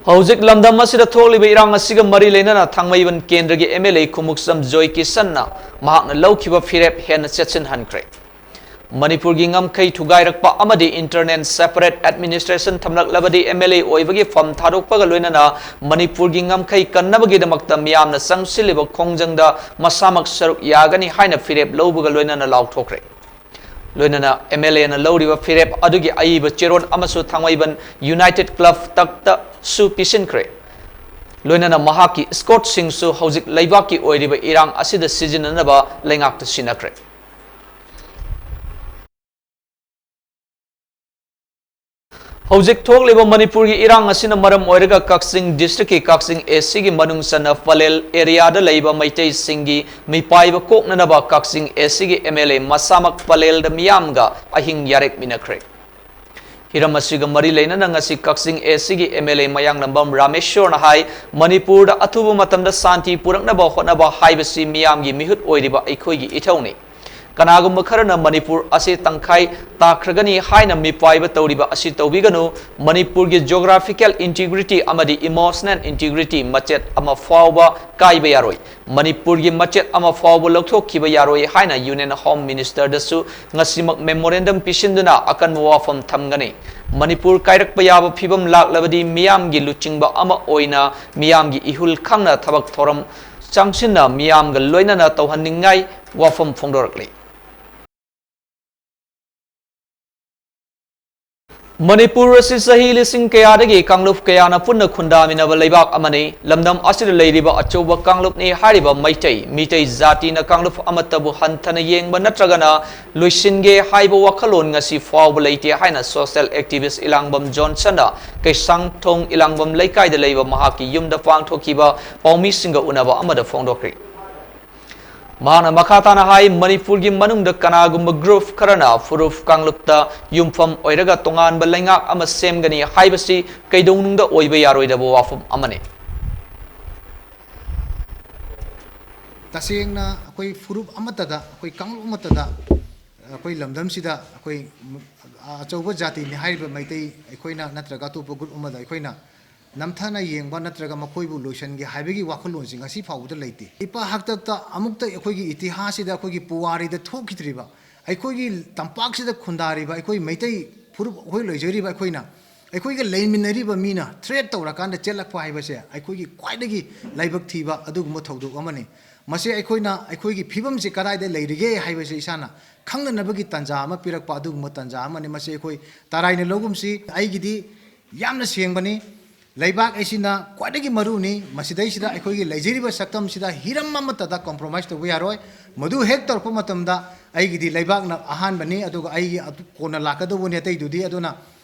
ꯍꯧꯖꯤꯛ ꯂꯝꯗꯝ ꯑꯁꯤꯗ ꯊꯣꯛꯂꯤꯕ ꯏꯔꯥꯡ ꯑꯁꯤꯒ ꯃꯔꯤ ꯂꯩꯅꯅ ꯊꯥꯡꯃꯩꯕꯟ ꯀꯦꯟꯗ꯭ꯔꯒꯤ M L A ꯈꯨꯃꯨꯛꯆꯝ ꯖꯣꯏ ꯀꯤꯁꯟꯅ ꯃꯍꯥꯛꯅ ꯂꯧꯈꯤꯕ ꯐꯤꯔꯦꯞ ꯍꯦꯟꯅ ꯆꯦꯠꯁꯤꯟꯍꯟꯈ꯭ꯔꯦ꯫ ꯃꯅꯤꯄꯨꯔꯒꯤ ꯉꯝꯈꯩ ꯊꯨꯒꯥꯏꯔꯛꯄ ꯑꯃꯗꯤ internal separate administration ꯊꯝꯂꯛꯂꯕꯗꯤ M L A ꯑꯣꯏꯕꯒꯤ ꯐꯝ ꯊꯥꯗꯣꯛꯄꯒ ꯂꯣꯏꯅꯅ ꯃꯅꯤꯄꯨꯔꯒꯤ ꯉꯝꯈꯩ ꯀꯟꯅꯕꯒꯤꯗꯃꯛꯇ ꯃꯤꯌꯥꯝꯅ ꯆꯪꯁꯤꯜꯂꯤꯕ ꯈꯣꯡꯖꯪꯗ ꯃꯁꯥꯃꯛ ꯁꯔꯨꯛ ꯌꯥꯒꯅꯤ ꯍꯥꯏꯅ ꯐꯤꯔꯦꯞ ꯂꯧꯕꯒ ꯂꯣꯏꯅꯅ ꯂꯥꯎꯊꯣꯛꯈ꯭ꯔꯦ꯫ ꯂꯣꯏꯅꯅ M L A ꯅ ꯂꯧꯔꯤꯕ ꯐꯤꯔꯦꯞ ꯑꯗꯨꯒꯤ ꯑꯏꯕ ꯆꯦꯔꯣꯜ ꯑꯃꯁꯨ ꯊꯥꯡꯃꯩꯕꯟ United Club ꯇꯛꯇꯁꯨ ꯄꯤꯁꯤꯟꯈ꯭ꯔꯦ꯫ ꯂꯣꯏꯅꯅ ꯃꯍꯥꯛꯀꯤ escort ꯁꯤꯡꯁꯨ ꯍꯧꯖꯤꯛ ꯂꯩꯕꯥꯛꯀꯤ ꯑꯣꯏꯔꯤꯕ ꯏꯔꯥꯡ ꯑꯁꯤꯗ ꯁꯤꯖꯤꯟꯅꯅꯕ ꯂꯩꯉꯥꯛꯇ ꯁꯤꯟꯅꯈ꯭ꯔꯦ꯫ ꯍꯧꯖꯤꯛ ꯊꯣꯛꯂꯤꯕ ꯃꯅꯤꯄꯨꯔꯒꯤ ꯏꯔꯥꯡ ꯑꯁꯤꯅ ꯃꯔꯝ ꯑꯣꯏꯔꯒ ꯀꯛꯆꯤꯡ district ꯀꯤ ꯀꯛꯆꯤꯡ A C ꯒꯤ ꯃꯅꯨꯡ ꯆꯟꯅ ꯄꯂꯦꯜ area ꯗ ꯂꯩꯕ ꯃꯩꯇꯩꯁꯤꯡꯒꯤ ꯃꯤꯄꯥꯏꯕ ꯀꯣꯛꯅꯅꯕ ꯀꯛꯆꯤꯡ A C ꯒꯤ M L A ꯃꯁꯥꯃꯛ ꯄꯂꯦꯜꯗ ꯃꯤꯌꯥꯝꯒ ꯑꯍꯤꯡ ꯌꯥꯔꯦꯛꯃꯤꯟꯅꯈ꯭ꯔꯦ꯫ ꯍꯤꯔꯝ ꯑꯁꯤꯒ ꯃꯔꯤ ꯂꯩꯅꯅ ꯉꯁꯤ ꯀꯛꯆꯤꯡ A C ꯒꯤ M L A ꯃꯌꯥꯡꯂꯝꯕꯝ ꯔꯥꯃꯦꯁ꯭ꯋꯔꯅ ꯍꯥꯏ, ꯃꯅꯤꯄꯨꯔꯗ ꯑꯊꯨꯕ ꯃꯇꯝꯗ ꯁꯥꯟꯇꯤ ꯄꯨꯔꯛꯅꯕ ꯍꯣꯠꯅꯕ ꯍꯥꯏꯕꯁꯤ ꯃꯤꯌꯥꯝꯒꯤ ꯃꯤꯍꯨꯠ ꯑꯣꯏꯔꯤꯕ ꯑꯩꯈꯣꯏꯒꯤ ꯏꯊꯧꯅꯤ꯫ ꯀꯅꯥꯒꯨꯝꯕ ꯈꯔꯅ ꯃꯅꯤꯄꯨꯔ ꯑꯁꯤ ꯇꯪꯈꯥꯏ ꯇꯥꯈ꯭ꯔꯒꯅꯤ ꯍꯥꯏꯅ ꯃꯤꯄꯥꯏꯕ ꯇꯧꯔꯤꯕ ꯑꯁꯤ ꯇꯧꯕꯤꯒꯅꯨ꯫ ꯃꯅꯤꯄꯨꯔꯒꯤ geographical integrity ꯑꯃꯗꯤ emotional integrity ꯃꯆꯦꯠ ꯑꯃ ꯐꯥꯎꯕ ꯀꯥꯏꯕ ꯌꯥꯔꯣꯏ꯫ ꯃꯅꯤꯄꯨꯔꯒꯤ ꯃꯆꯦꯠ ꯑꯃ ꯐꯥꯎꯕ ꯂꯧꯊꯣꯛꯈꯤꯕ ꯌꯥꯔꯣꯏ ꯍꯥꯏꯅ Union Home Minister ꯗꯁꯨ ꯉꯁꯤꯃꯛ memorandum ꯄꯤꯁꯤꯟꯗꯨꯅ ꯑꯀꯟꯕ ꯋꯥꯐꯝ ꯊꯝꯒꯅꯤ꯫ ꯃꯅꯤꯄꯨꯔ ꯀꯥꯏꯔꯛꯄ ꯌꯥꯕ ꯐꯤꯕꯝ ꯂꯥꯛꯂꯕꯗꯤ ꯃꯤꯌꯥꯝꯒꯤ ꯂꯨꯆꯤꯡꯕ ꯑꯃ ꯑꯣꯏꯅ ꯃꯤꯌꯥꯝꯒꯤ ꯏꯍꯨꯜ ꯈꯪꯅ ꯊꯕꯛ ꯊꯧꯔꯝ ꯆꯪꯁꯤꯟꯅ ꯃꯤꯌꯥꯝꯒ ꯂꯣꯏꯅꯅ ꯇꯧꯍꯟꯅꯤꯡꯉꯥꯏ ꯋꯥꯐꯝ ꯐꯣꯡꯗꯣꯔꯛꯂꯤ꯫ ꯃꯅꯤꯄꯨꯔ ꯑꯁꯤ ꯆꯍꯤ ꯂꯤꯁꯤꯡ ꯀꯌꯥꯗꯒꯤ ꯀꯥꯡꯂꯨꯞ ꯀꯌꯥꯅ ꯄꯨꯟꯅ ꯈꯨꯟꯗꯥꯃꯤꯟꯅꯕ ꯂꯩꯕꯥꯛ ꯑꯃꯅꯤ꯫ ꯂꯝꯗꯝ ꯑꯁꯤꯗ ꯂꯩꯔꯤꯕ ꯑꯆꯧꯕ ꯀꯥꯡꯂꯨꯞꯅꯤ ꯍꯥꯏꯔꯤꯕ ꯃꯩꯇꯩ, ꯃꯤꯇꯩ ꯖꯥꯇꯤꯅ ꯀꯥꯡꯂꯨꯞ ꯑꯃꯠꯇꯕꯨ ꯍꯟꯊꯅ ꯌꯦꯡꯕ ꯅꯠꯇ꯭ꯔꯒꯅ ꯂꯣꯏꯁꯤꯟꯒꯦ ꯍꯥꯏꯕ ꯋꯥꯈꯜꯂꯣꯟ ꯉꯁꯤ ꯐꯥꯎꯕ ꯂꯩꯇꯦ ꯍꯥꯏꯅ social activist ꯏꯂꯥꯡꯕꯝ ꯖꯣꯟꯁꯟꯅ ꯀꯩꯁꯥꯡꯊꯣꯡ ꯏꯂꯥꯡꯕꯝ ꯂꯩꯀꯥꯏꯗ ꯂꯩꯕ ꯃꯍꯥꯛꯀꯤ ꯌꯨꯝꯗ ꯄꯥꯡꯊꯣꯛꯈꯤꯕ ꯄꯥꯎꯃꯤꯁꯤꯡꯒ ꯎꯅꯕ ꯑꯃꯗ ꯐꯣꯡꯗꯣꯛꯈ꯭ꯔꯤ꯫ ꯃꯍꯥꯛꯅ ꯃꯈꯥ ꯇꯥꯅ ꯍꯥꯏ, ꯃꯅꯤꯄꯨꯔꯒꯤ ꯃꯅꯨꯡꯗ ꯀꯅꯥꯒꯨꯝꯕ group ꯈꯔꯅ ꯐꯨꯔꯨꯞ ꯀꯥꯡꯂꯨꯞꯇ ꯌꯨꯝꯐꯝ ꯑꯣꯏꯔꯒ ꯇꯣꯉꯥꯟꯕ ꯂꯩꯉꯥꯛ ꯑꯃ ꯁꯦꯝꯒꯅꯤ ꯍꯥꯏꯕꯁꯤ ꯀꯩꯗꯧꯅꯨꯡꯗ ꯑꯣꯏꯕ ꯌꯥꯔꯣꯏꯗꯕ ꯋꯥꯐꯝ ꯑꯃꯅꯤ꯫ ꯇꯁꯦꯡꯅ ꯑꯩꯈꯣꯏ ꯐꯨꯔꯨꯞ ꯑꯃꯠꯇꯗ, ꯑꯩꯈꯣꯏ ꯀꯥꯡꯂꯨꯞ ꯑꯃꯠꯇꯗ, ꯑꯩꯈꯣꯏ ꯂꯝꯗꯝꯁꯤꯗ ꯑꯩꯈꯣꯏ ꯑꯆꯧꯕ ꯖꯥꯇꯤꯅꯤ ꯍꯥꯏꯔꯤꯕ ꯃꯩꯇꯩ ꯑꯩꯈꯣꯏꯅ ꯅꯠꯇ꯭ꯔꯒ ꯑꯇꯣꯞꯄ ꯒ꯭ꯔꯨꯞ ꯑꯃꯗ ꯑꯩꯈꯣꯏꯅ ꯅꯝꯊꯅ ꯌꯦꯡꯕ ꯅꯠꯇ꯭ꯔꯒ ꯃꯈꯣꯏꯕꯨ ꯂꯣꯏꯁꯤꯟꯒꯦ ꯍꯥꯏꯕꯒꯤ ꯋꯥꯈꯜꯂꯣꯟꯁꯤ ꯉꯁꯤ ꯐꯥꯎꯕꯗ ꯂꯩꯇꯦ꯫ ꯏꯄꯥ ꯍꯥꯛꯇꯛꯇ ꯑꯃꯨꯛꯇ ꯑꯩꯈꯣꯏꯒꯤ ꯏꯇꯤꯍꯥꯁꯁꯤꯗ, ꯑꯩꯈꯣꯏꯒꯤ ꯄꯨꯋꯥꯔꯤꯗ ꯊꯣꯛꯈꯤꯗ꯭ꯔꯤꯕ, ꯑꯩꯈꯣꯏꯒꯤ ꯇꯝꯄꯥꯛꯁꯤꯗ ꯈꯨꯟꯗꯥꯔꯤꯕ ꯑꯩꯈꯣꯏ ꯃꯩꯇꯩ ꯐꯨꯔꯨꯞ ꯑꯩꯈꯣꯏ ꯂꯩꯖꯔꯤꯕ ꯑꯩꯈꯣꯏꯅ ꯑꯩꯈꯣꯏꯒ ꯂꯩꯃꯤꯟꯅꯔꯤꯕ ꯃꯤꯅ ꯊ꯭ꯔꯦꯠ ꯇꯧꯔꯀꯥꯟꯗ ꯆꯦꯜꯂꯛꯄ ꯍꯥꯏꯕꯁꯦ ꯑꯩꯈꯣꯏꯒꯤ ꯈ꯭ꯋꯥꯏꯗꯒꯤ ꯂꯥꯏꯕꯛ ꯊꯤꯕ ꯑꯗꯨꯒꯨꯝꯕ ꯊꯧꯗꯣꯛ ꯑꯃꯅꯤ꯫ ꯃꯁꯤ ꯑꯩꯈꯣꯏꯅ ꯑꯩꯈꯣꯏꯒꯤ ꯐꯤꯕꯝꯁꯤ ꯀꯗꯥꯏꯗ ꯂꯩꯔꯤꯒꯦ ꯍꯥꯏꯕꯁꯤ ꯏꯁꯥꯅ ꯈꯪꯅꯅꯕꯒꯤ ꯇꯥꯟꯖꯥ ꯑꯃ ꯄꯤꯔꯛꯄ ꯑꯗꯨꯒꯨꯝꯕ ꯇꯥꯟꯖꯥ ꯑꯃꯅꯤ꯫ ꯃꯁꯤ ꯑꯩꯈꯣꯏ ꯇꯔꯥꯏꯅ ꯂꯧꯒꯨꯝꯁꯤ꯫ ꯑꯩꯒꯤꯗꯤ ꯌꯥꯝꯅ ꯁꯦꯡꯕꯅꯤ꯫ ꯂꯩꯕꯥꯛ ꯑꯁꯤꯅ ꯈ꯭ꯋꯥꯏꯗꯒꯤ ꯃꯔꯨꯅꯤ꯫ ꯃꯁꯤꯗꯩꯁꯤꯗ ꯑꯩꯈꯣꯏꯒꯤ ꯂꯩꯖꯔꯤꯕ ꯁꯛꯇꯝꯁꯤꯗ ꯍꯤꯔꯝ ꯑꯃꯠꯇꯗ ꯀꯣꯝꯄ꯭ꯔꯣꯃꯥꯏꯁ ꯇꯧꯕ ꯌꯥꯔꯣꯏ꯫ ꯃꯗꯨ ꯍꯦꯛ ꯇꯧꯔꯛꯄ ꯃꯇꯝꯗ ꯑꯩꯒꯤꯗꯤ ꯂꯩꯕꯥꯛꯅ ꯑꯍꯥꯟꯕꯅꯤ, ꯑꯗꯨꯒ ꯑꯩꯒꯤ ꯑꯗꯨ ꯀꯣꯟꯅ ꯂꯥꯛꯀꯗꯧꯕꯅꯤ ꯑꯇꯩꯗꯨꯗꯤ꯫ ꯑꯗꯨꯅ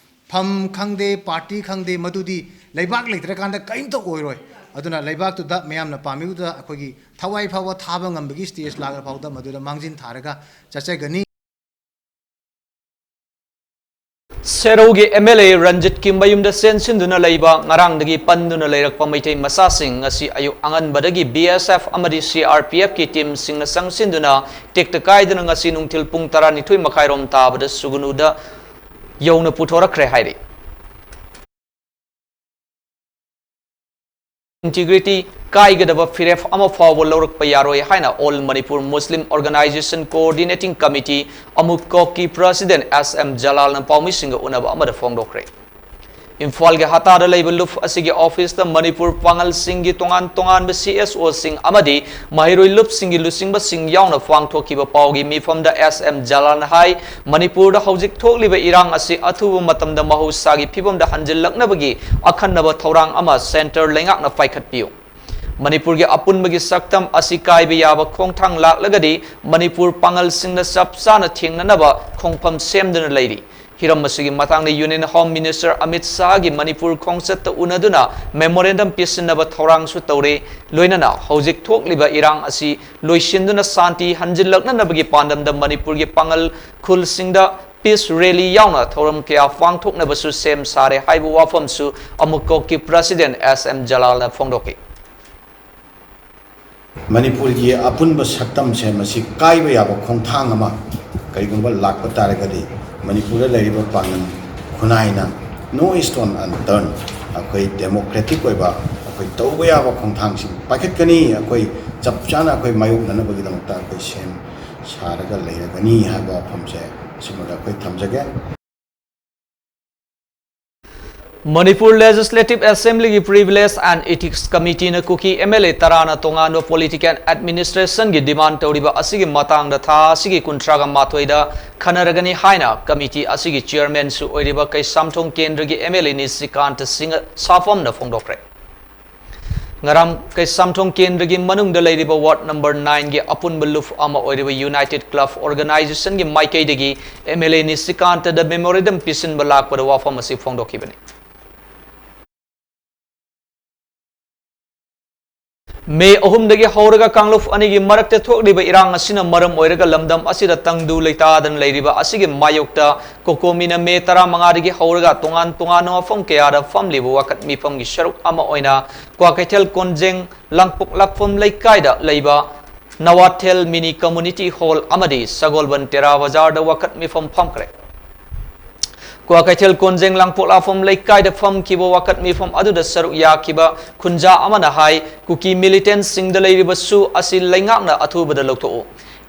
ꯐꯝ ꯈꯪꯗꯦ, ꯄꯥꯔꯇꯤ ꯈꯪꯗꯦ, ꯃꯗꯨꯗꯤ ꯂꯩꯕꯥꯛ ꯂꯩꯇ꯭ꯔꯀꯥꯟꯗ ꯀꯔꯤꯝꯇ ꯑꯣꯏꯔꯣꯏ꯫ ꯑꯗꯨꯅ ꯂꯩꯕꯥꯛꯇꯨꯗ ꯃꯌꯥꯝꯅ ꯄꯥꯝꯃꯤꯕꯗꯨꯗ ꯑꯩꯈꯣꯏꯒꯤ ꯊꯋꯥꯏ ꯐꯥꯎꯕ ꯊꯥꯕ ꯉꯝꯕꯒꯤ ꯁ꯭ꯇꯦꯖ ꯂꯥꯛꯂ ꯐꯥꯎꯗ ꯃꯗꯨꯗ ꯃꯥꯡꯖꯤꯟ ꯊꯥꯔꯒ ꯆꯠꯆꯒꯅꯤ꯫ ꯁꯦꯔꯧꯒꯤ ꯑꯦꯝ ꯑꯦꯜ ꯑꯦ ꯔꯟꯖꯤꯠꯀꯤ ꯃꯌꯨꯝꯗ ꯆꯦꯟꯁꯤꯟꯗꯨꯅ ꯂꯩꯕ ꯉꯔꯥꯡꯗꯒꯤ ꯄꯟꯗꯨꯅ ꯂꯩꯔꯛꯄ ꯃꯩꯇꯩ ꯃꯆꯥꯁꯤꯡ ꯉꯁꯤ ꯑꯌꯨꯛ ꯑꯉꯟꯕꯗꯒꯤ ꯕꯤ ꯑꯦꯁ ꯑꯦꯐ ꯑꯃꯗꯤ ꯁꯤ ꯑꯥꯔ ꯄꯤ ꯑꯦꯐꯀꯤ ꯇꯤꯝꯁꯤꯡꯅ ꯆꯪꯁꯤꯟꯗꯨꯅ ꯇꯦꯛꯇ ꯀꯥꯏꯗꯅ ꯉꯁꯤ ꯅꯨꯡꯊꯤꯜ ꯄꯨꯡ ꯇꯔꯥꯅꯤꯊꯣꯏ ꯃꯈꯥꯏꯔꯣꯝ ꯇꯥꯕꯗ ꯁꯨꯒꯅꯨꯗ ꯌꯧꯅ ꯄꯨꯊꯣꯔꯛꯈ꯭ꯔꯦ ꯍꯥꯏꯔꯤ꯫ ꯏꯟꯇꯤꯒ꯭ꯔꯤꯇꯤ ꯀꯥꯏꯒꯗꯕ ꯐꯤꯔꯦꯞ ꯑꯃ ꯐꯥꯎꯕ ꯂꯧꯔꯛꯄ ꯌꯥꯔꯣꯏ ꯍꯥꯏꯅ ꯑꯣꯜ ꯃꯅꯤꯄꯨꯔ ꯃꯨꯁꯂꯤꯝ ꯑꯣꯔꯒꯅꯥꯏꯖꯦꯁꯟ ꯀꯣꯑꯣꯔꯗꯤꯅꯦꯇꯤꯡ ꯀꯃꯤꯇꯤ, ꯑꯃꯨꯛ ꯀꯣꯛꯀꯤ ꯄ꯭ꯔꯁꯤꯗꯦꯟ ꯑꯦꯁ ꯑꯦꯝ ꯖꯂꯥꯜꯅ ꯄꯥꯎꯃꯤꯁꯤꯡꯒ ꯎꯅꯕ ꯑꯃꯗ ꯐꯣꯡꯗꯣꯛꯈ꯭ꯔꯦ꯫ ꯏꯝꯐꯥꯜꯒꯤ ꯍꯇꯥꯗ ꯂꯩꯕ ꯂꯨꯞ ꯑꯁꯤꯒꯤ ꯑꯣꯐꯤꯁꯇ ꯃꯅꯤꯄꯨꯔ ꯄꯥꯉꯜꯁꯤꯡꯒꯤ ꯇꯣꯉꯥꯟ ꯇꯣꯉꯥꯟꯕ ꯁꯤ ꯑꯦꯁ ꯑꯣꯁꯤꯡ ꯑꯃꯗꯤ ꯃꯍꯩꯔꯣꯏ ꯂꯨꯞꯁꯤꯡꯒꯤ ꯂꯨꯆꯤꯡꯕꯁꯤꯡ ꯌꯥꯎꯅ ꯄꯥꯡꯊꯣꯛꯈꯤꯕ ꯄꯥꯎꯒꯤ ꯃꯤꯐꯝꯗ ꯑꯦꯁ ꯑꯦꯝ ꯖꯂꯥꯜꯅ ꯍꯥꯏ, ꯃꯅꯤꯄꯨꯔꯗ ꯍꯧꯖꯤꯛ ꯊꯣꯛꯂꯤꯕ ꯏꯔꯥꯡ ꯑꯁꯤ ꯑꯊꯨꯕ ꯃꯇꯝꯗ ꯃꯍꯧꯁꯥꯒꯤ ꯐꯤꯕꯝꯗ ꯍꯟꯖꯤꯜꯂꯛꯅꯕꯒꯤ ꯑꯈꯟꯅꯕ ꯊꯧꯔꯥꯡ ꯑꯃ ꯁꯦꯟꯇꯔ ꯂꯩꯉꯥꯛꯅ ꯄꯥꯏꯈꯠꯄꯤꯌꯨ꯫ ꯃꯅꯤꯄꯨꯔꯒꯤ ꯑꯄꯨꯟꯕꯒꯤ ꯁꯛꯇꯝ ꯑꯁꯤ ꯀꯥꯏꯕ ꯌꯥꯕ ꯈꯣꯡꯊꯥꯡ ꯂꯥꯛꯂꯒꯗꯤ ꯃꯅꯤꯄꯨꯔ ꯄꯥꯉꯜꯁꯤꯡꯅ ꯆꯞ ꯆꯥꯅ ꯊꯦꯡꯅꯅꯕ ꯈꯣꯡꯐꯝ ꯁꯦꯝꯗꯨꯅ ꯂꯩꯔꯤ꯫ ꯍꯤꯔꯝ ꯑꯁꯤꯒꯤ ꯃꯇꯥꯡꯗ ꯌꯨꯅꯤꯌꯟ ꯍꯣꯝ ꯃꯤꯅꯤꯁꯇꯔ ꯑꯃꯤꯠ ꯁꯥꯍꯒꯤ ꯃꯅꯤꯄꯨꯔ ꯈꯣꯡꯆꯠꯇ ꯎꯅꯗꯨꯅ ꯃꯦꯃꯣꯔꯦꯟꯗꯝ ꯄꯤꯁꯤꯟꯅꯕ ꯊꯧꯔꯥꯡꯁꯨ ꯇꯧꯔꯦ꯫ ꯂꯣꯏꯅꯅ ꯍꯧꯖꯤꯛ ꯊꯣꯛꯂꯤꯕ ꯏꯔꯥꯡ ꯑꯁꯤ ꯂꯣꯏꯁꯤꯟꯗꯨꯅ ꯁꯥꯟꯇꯤ ꯍꯟꯖꯤꯜꯂꯛꯅꯅꯕꯒꯤ ꯄꯥꯟꯗꯝꯗ ꯃꯅꯤꯄꯨꯔꯒꯤ ꯄꯥꯉꯜ ꯈꯨꯜꯁꯤꯡꯗ ꯄꯤꯁ ꯔꯦꯂꯤ ꯌꯥꯎꯅ ꯊꯧꯔꯝ ꯀꯌꯥ ꯄꯥꯡꯊꯣꯛꯅꯕꯁꯨ ꯁꯦꯝ ꯁꯥꯔꯦ ꯍꯥꯏꯕ ꯋꯥꯐꯝꯁꯨ ꯑꯃꯨꯛ ꯀꯣꯛꯀꯤ ꯄ꯭ꯔꯁꯤꯗꯦꯟ ꯑꯦꯁ ꯑꯦꯝ ꯖꯂꯥꯜꯅ ꯐꯣꯡꯗꯣꯛꯈꯤ꯫ ꯃꯅꯤꯄꯨꯔꯒꯤ ꯑꯄꯨꯟꯕ ꯁꯛꯇꯝꯁꯦ ꯃꯁꯤ ꯀꯥꯏꯕ ꯌꯥꯕ ꯈꯣꯡꯊꯥꯡ ꯑꯃ ꯀꯔꯤꯒꯨꯝꯕ ꯂꯥꯛꯄ ꯇꯥꯔꯒꯗꯤ, ꯃꯅꯤꯄꯨꯔꯗ ꯂꯩꯔꯤꯕ ꯄꯥꯡꯒꯜ ꯈꯨꯟꯅꯥꯏꯅ no stone unturned, ꯑꯩꯈꯣꯏ democratic ꯑꯣꯏꯕ, ꯑꯩꯈꯣꯏ ꯇꯧꯕ ꯌꯥꯕ ꯈꯣꯡꯊꯥꯡꯁꯤꯡ ꯄꯥꯏꯈꯠꯀꯅꯤ꯫ ꯑꯩꯈꯣꯏ ꯆꯞ ꯆꯥꯅ ꯑꯩꯈꯣꯏ ꯃꯥꯌꯣꯛꯅꯅꯕꯒꯤꯗꯃꯛꯇ ꯑꯩꯈꯣꯏ ꯁꯦꯝ ꯁꯥꯔꯒ ꯂꯩꯔꯒꯅꯤ ꯍꯥꯏꯕ ꯋꯥꯐꯝꯁꯦ ꯁꯤꯃꯒ ꯑꯩꯈꯣꯏ ꯊꯝꯖꯒꯦ꯫ Manipur Legislative Assemblyꯒꯤ Privilege and Ethics Committeeꯅ Kuki MLA ꯇꯔꯥꯅ ꯇꯣꯉꯥꯟꯕ political administrationꯒꯤ demand ꯇꯧꯔꯤꯕ ꯑꯁꯤꯒꯤ ꯃꯇꯥꯡꯗ ꯊꯥ ꯑꯁꯤꯒꯤ ꯀꯨꯟꯊ꯭ꯔꯥꯒ ꯃꯥꯊꯣꯏꯗ ꯈꯟꯅꯔꯒꯅꯤ ꯍꯥꯏꯅ committee ꯑꯁꯤꯒꯤ chairmanꯁꯨ ꯑꯣꯏꯔꯤꯕ ꯀꯩꯁꯥꯝꯊꯣꯡ ꯀꯦꯟꯗ꯭ꯔꯒꯤ MLA ꯅꯤꯁꯤꯀꯥꯟꯇ ꯁꯤꯡꯍ ꯁꯥꯐꯝꯅ ꯐꯣꯡꯗꯣꯛꯈ꯭ꯔꯦ꯫ ꯉꯔꯥꯡ ꯀꯩꯁꯥꯝꯊꯣꯡ ꯀꯦꯟꯗ꯭ꯔꯒꯤ ꯃꯅꯨꯡꯗ ꯂꯩꯔꯤꯕ ward number nineꯒꯤ ꯑꯄꯨꯟꯕ ꯂꯨꯞ ꯑꯃ ꯑꯣꯏꯔꯤꯕ United Club Organizationꯒꯤ ꯃꯥꯏꯀꯩꯗꯒꯤ MLA ꯅꯤꯁꯤꯀꯥꯟꯇꯗ memorandum ꯄꯤꯁꯤꯟꯕ ꯂꯥꯛꯄꯗ ꯋꯥꯐꯝ ꯑꯁꯤ ꯐꯣꯡꯗꯣꯛꯈꯤꯕꯅꯤ꯫ ꯃꯦ ꯑꯍꯨꯝꯗꯒꯤ ꯍꯧꯔꯒ ꯀꯥꯡꯂꯨꯞ ꯑꯅꯤꯒꯤ ꯃꯔꯛꯇ ꯊꯣꯛꯂꯤꯕ ꯏꯔꯥꯡ ꯑꯁꯤꯅ ꯃꯔꯝ ꯑꯣꯏꯔꯒ ꯂꯝꯗꯝ ꯑꯁꯤꯗ ꯇꯪꯗꯨ ꯂꯩꯇꯥꯗꯅ ꯂꯩꯔꯤꯕ ꯑꯁꯤꯒꯤ ꯃꯥꯌꯣꯛꯇ COCOMIꯅ ꯃꯦ ꯇꯔꯥꯃꯉꯥꯗꯒꯤ ꯍꯧꯔꯒ ꯇꯣꯉꯥꯟ ꯇꯣꯉꯥꯟꯕ ꯃꯐꯝ ꯀꯌꯥꯗ ꯐꯝꯂꯤꯕ ꯋꯥꯀꯠ ꯃꯤꯐꯝꯒꯤ ꯁꯔꯨꯛ ꯑꯃ ꯑꯣꯏꯅ ꯀ꯭ꯋꯥꯀꯩꯊꯦꯜ ꯀꯣꯟꯖꯦꯡ ꯂꯥꯡꯄꯣꯛꯂꯥꯛꯐꯝ ꯂꯩꯀꯥꯏꯗ ꯂꯩꯕ ꯅꯋꯥꯊꯦꯜ Mini Community Hall ꯑꯃꯗꯤ ꯁꯒꯣꯜꯕꯟ ꯇꯦꯔꯥ ꯕꯖꯥꯔꯗ ꯋꯥꯀꯠ ꯃꯤꯐꯝ ꯐꯝꯈ꯭ꯔꯦ꯫ ꯀ꯭ꯋꯥꯀꯩꯊꯦꯜ ꯀꯣꯟꯖꯦꯡ ꯂꯥꯡꯄꯣꯛꯂꯥꯛꯐꯝ ꯂꯩꯀꯥꯏꯗ ꯐꯝꯈꯤꯕ ꯋꯥꯀꯠ ꯃꯤꯐꯝ ꯑꯗꯨꯗ ꯁꯔꯨꯛ ꯌꯥꯈꯤꯕ ꯈꯨꯟꯖꯥ ꯑꯃꯅ ꯍꯥꯏ, ꯀꯨꯀꯤ militantꯁꯤꯡꯗ ꯂꯩꯔꯤꯕ ꯁꯨ ꯑꯁꯤ ꯂꯩꯉꯥꯛꯅ ꯑꯊꯨꯕꯗ ꯂꯧꯊꯣꯛꯎ꯫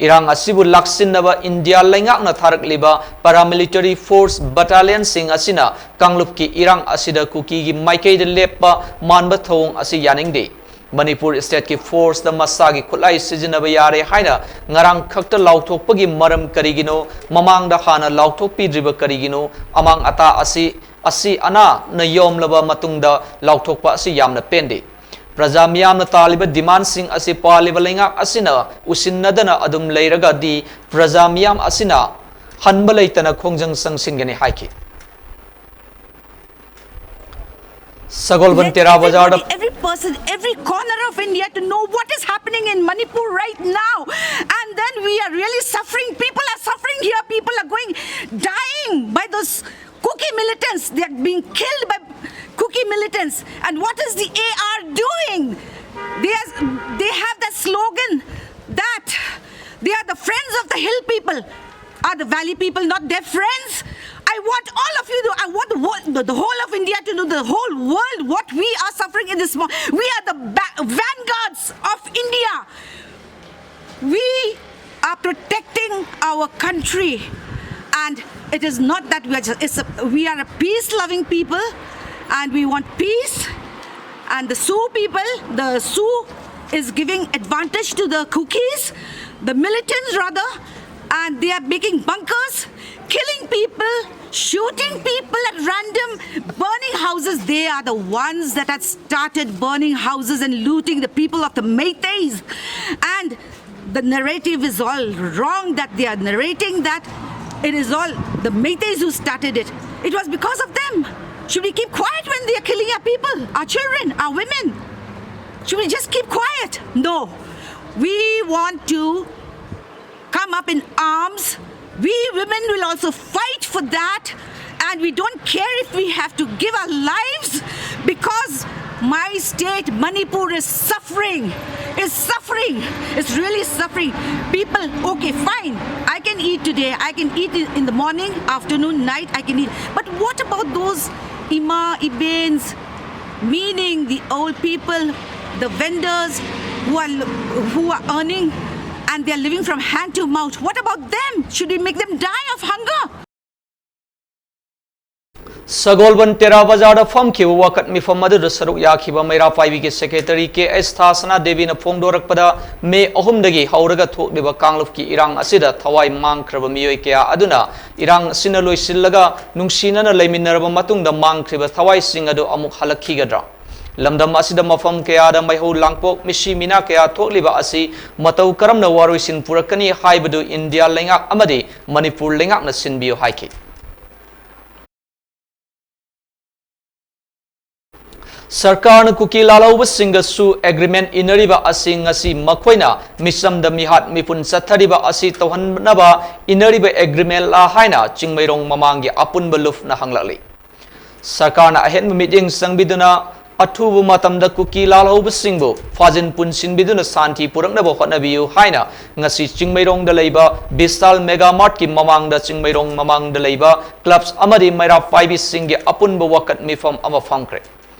ꯏꯔꯥꯡ ꯑꯁꯤꯕꯨ ꯂꯥꯛꯁꯤꯟꯅꯕ ꯏꯟꯗꯤꯌꯥ ꯂꯩꯉꯥꯛꯅ ꯊꯥꯔꯛꯂꯤꯕ paramilitary force battalionꯁꯤꯡ ꯑꯁꯤꯅ ꯀꯥꯡꯂꯨꯞꯀꯤ ꯏꯔꯥꯡ ꯑꯁꯤꯗ ꯀꯨꯀꯤꯒꯤ ꯃꯥꯏꯀꯩꯗ ꯂꯦꯞꯄ ꯃꯥꯟꯕ ꯊꯧꯑꯣꯡ ꯑꯁꯤ ꯌꯥꯅꯤꯡꯗꯦ꯫ ꯃꯅꯤꯄꯨꯔ stateꯀꯤ forceꯇ ꯃꯁꯥꯒꯤ ꯈꯨꯠꯂꯥꯏ ꯁꯤꯖꯤꯟꯅꯕ ꯌꯥꯔꯦ ꯍꯥꯏꯅ ꯉꯔꯥꯡ ꯈꯛꯇ ꯂꯥꯎꯊꯣꯛꯄꯒꯤ ꯃꯔꯝ ꯀꯔꯤꯒꯤꯅꯣ? ꯃꯃꯥꯡꯗ ꯍꯥꯟꯅ ꯂꯥꯎꯊꯣꯛꯄꯤꯗ꯭ꯔꯤꯕ ꯀꯔꯤꯒꯤꯅꯣ? ꯑꯃꯥꯡ ꯑꯇꯥ ꯑꯁꯤ, ꯑꯁꯤ ꯑꯅꯥꯅ ꯌꯣꯝꯂꯕ ꯃꯇꯨꯡꯗ ꯂꯥꯎꯊꯣꯛꯄ ꯑꯁꯤ ꯌꯥꯝꯅ ꯄꯦꯟꯗꯦ꯫ ꯄ꯭ꯔꯖꯥ ꯃꯤꯌꯥꯝꯅ ꯇꯥꯜꯂꯤꯕ demandꯁꯤꯡ ꯑꯁꯤ ꯄꯥꯜꯂꯤꯕ ꯂꯩꯉꯥꯛ ꯑꯁꯤꯅ ꯎꯁꯤꯟꯅꯗꯅ ꯑꯗꯨꯝ ꯂꯩꯔꯒꯗꯤ ꯄ꯭ꯔꯖꯥ ꯃꯤꯌꯥꯝ ꯑꯁꯤꯅ ꯍꯟꯕ ꯂꯩꯇꯅ ꯈꯣꯡꯖꯪ ꯆꯪꯁꯤꯟꯒꯅꯤ ꯍꯥꯏꯈꯤ꯫ ꯁꯒꯣꯜꯕꯟ Let ꯇꯦꯔꯥ ꯕꯖꯥꯔꯗ everybody, every person, every corner of India to know what is happening in Manipur right now. And then we are really suffering. People are suffering here. People are going, dying by those Kuki militants. They are being killed by Kuki militants. And what is the A R doing? They, are, they have that token that they are the friends of the hill people. Are the valley people not their friends? I want all of you to, I want the, wo- the, the whole of India to know, the whole world, what we are suffering in this moment. We are the ba- vanguards of India. We are protecting our country, and it is not that we are just, it's a, we are a peace loving people, and we want peace. And the Sioux people, the Sioux is giving advantage to the Kukis, the militants rather, and they are making bunkers, killing people, shooting people at random, burning houses. They are the ones that had started burning houses and looting the people of the Meiteis. And the narrative is all wrong that they are narrating that it is all the Meiteis who started it. It was because of them. Should we keep quiet when they are killing our people, our children, our women? Should we just keep quiet? No. We want to come up in arms. We women will also fight for that. And we don't care if we have to give our lives, because my state, Manipur, is suffering. Is suffering. It's really suffering. People, okay, fine. I can eat today. I can eat in in the morning, afternoon, night. I can eat. But what about those Ima, Ibens, meaning the old people, the vendors who are, who are earning and they are living from hand to mouth? What about them? Should we make them die of hunger? ꯁꯒꯣꯜꯕꯟ ꯇꯦꯔꯥ ꯕꯖꯥꯔꯗ ꯐꯝꯈꯤꯕ ꯋꯥꯀꯠ ꯃꯤꯐꯝ ꯑꯗꯨꯗ ꯁꯔꯨꯛ ꯌꯥꯈꯤꯕ ꯃꯩꯔꯥ ꯄꯥꯏꯕꯤꯒꯤ ꯁꯦꯀ꯭ꯔꯦꯇꯔꯤ ꯀꯦ ꯑꯦꯁ ꯊꯥꯁꯅꯥ ꯗꯦꯕꯤꯅ ꯐꯣꯡꯗꯣꯔꯛꯄꯗ, ꯃꯦ ꯑꯍꯨꯝꯗꯒꯤ ꯍꯧꯔꯒ ꯊꯣꯛꯂꯤꯕ ꯀꯥꯡꯂꯨꯞꯀꯤ ꯏꯔꯥꯡ ꯑꯁꯤꯗ ꯊꯋꯥꯏ ꯃꯥꯡꯈ꯭ꯔꯕ ꯃꯤꯑꯣꯏ ꯀꯌꯥ ꯑꯗꯨꯅ ꯏꯔꯥꯡ ꯑꯁꯤꯅ ꯂꯣꯏꯁꯤꯜꯂꯒ ꯅꯨꯡꯁꯤꯅꯅ ꯂꯩꯃꯤꯟꯅꯔꯕ ꯃꯇꯨꯡꯗ ꯃꯥꯡꯈ꯭ꯔꯤꯕ ꯊꯋꯥꯏꯁꯤꯡ ꯑꯗꯨ ꯑꯃꯨꯛ ꯍꯜꯂꯛꯈꯤꯒꯗ꯭ꯔꯥ? ꯂꯝꯗꯝ ꯑꯁꯤꯗ ꯃꯐꯝ ꯀꯌꯥꯗ ꯃꯩꯍꯧ ꯂꯥꯡꯄꯣꯛ, ꯃꯤꯁꯤ ꯃꯤꯅꯥ ꯀꯌꯥ ꯊꯣꯛꯂꯤꯕ ꯑꯁꯤ ꯃꯇꯧ ꯀꯔꯝꯅ ꯋꯥꯔꯣꯏꯁꯤꯟ ꯄꯨꯔꯛꯀꯅꯤ ꯍꯥꯏꯕꯗꯨ ꯏꯟꯗꯤꯌꯥ ꯂꯩꯉꯥꯛ ꯑꯃꯗꯤ ꯃꯅꯤꯄꯨꯔ ꯂꯩꯉꯥꯛꯅ ꯁꯤꯟꯕꯤꯌꯨ ꯍꯥꯏꯈꯤ꯫ ꯁꯔꯀꯥꯔꯅ ꯀꯨꯀꯤ ꯂꯥꯜꯍꯧꯕꯁꯤꯡꯒꯁꯨ ꯑꯦꯒ꯭ꯔꯤꯃꯦꯟ ꯏꯅꯔꯤꯕ ꯑꯁꯤ ꯉꯁꯤ ꯃꯈꯣꯏꯅ ꯃꯤꯆꯝꯗ ꯃꯤꯍꯥꯠ ꯃꯤꯄꯨꯟ ꯆꯠꯊꯔꯤꯕ ꯑꯁꯤ ꯇꯧꯍꯟꯅꯕ ꯏꯅꯔꯤꯕ ꯑꯦꯒ꯭ꯔꯤꯃꯦꯟꯂꯥ ꯍꯥꯏꯅ ꯆꯤꯡꯃꯩꯔꯣꯡ ꯃꯃꯥꯡꯒꯤ ꯑꯄꯨꯟꯕ ꯂꯨꯞꯅ ꯍꯪꯂꯛꯂꯤ꯫ ꯁꯔꯀꯥꯔꯅ ꯑꯍꯦꯟꯕ ꯃꯤꯠꯌꯦꯡ ꯆꯪꯕꯤꯗꯨꯅ ꯑꯊꯨꯕ ꯃꯇꯝꯗ ꯀꯨꯀꯤ ꯂꯥꯜꯍꯧꯕꯁꯤꯡꯕꯨ ꯐꯥꯖꯤꯟ ꯄꯨꯟꯁꯤꯟꯕꯤꯗꯨꯅ ꯁꯥꯟꯇꯤ ꯄꯨꯔꯛꯅꯕ ꯍꯣꯠꯅꯕꯤꯌꯨ ꯍꯥꯏꯅ ꯉꯁꯤ ꯆꯤꯡꯃꯩꯔꯣꯡꯗ ꯂꯩꯕ ꯕꯤꯁꯥꯜ ꯃꯦꯒꯥ ꯃꯥꯔꯠꯀꯤ ꯃꯃꯥꯡꯗ, ꯆꯤꯡꯃꯩꯔꯣꯡ ꯃꯃꯥꯡꯗ ꯂꯩꯕ ꯀ꯭ꯂꯕꯁ ꯑꯃꯗꯤ ꯃꯩꯔꯥ ꯄꯥꯏꯕꯤꯁꯤꯡꯒꯤ ꯑꯄꯨꯟꯕ ꯋꯥꯀꯠ ꯃꯤꯐꯝ ꯑꯃ ꯐꯝꯈ꯭ꯔꯦ꯫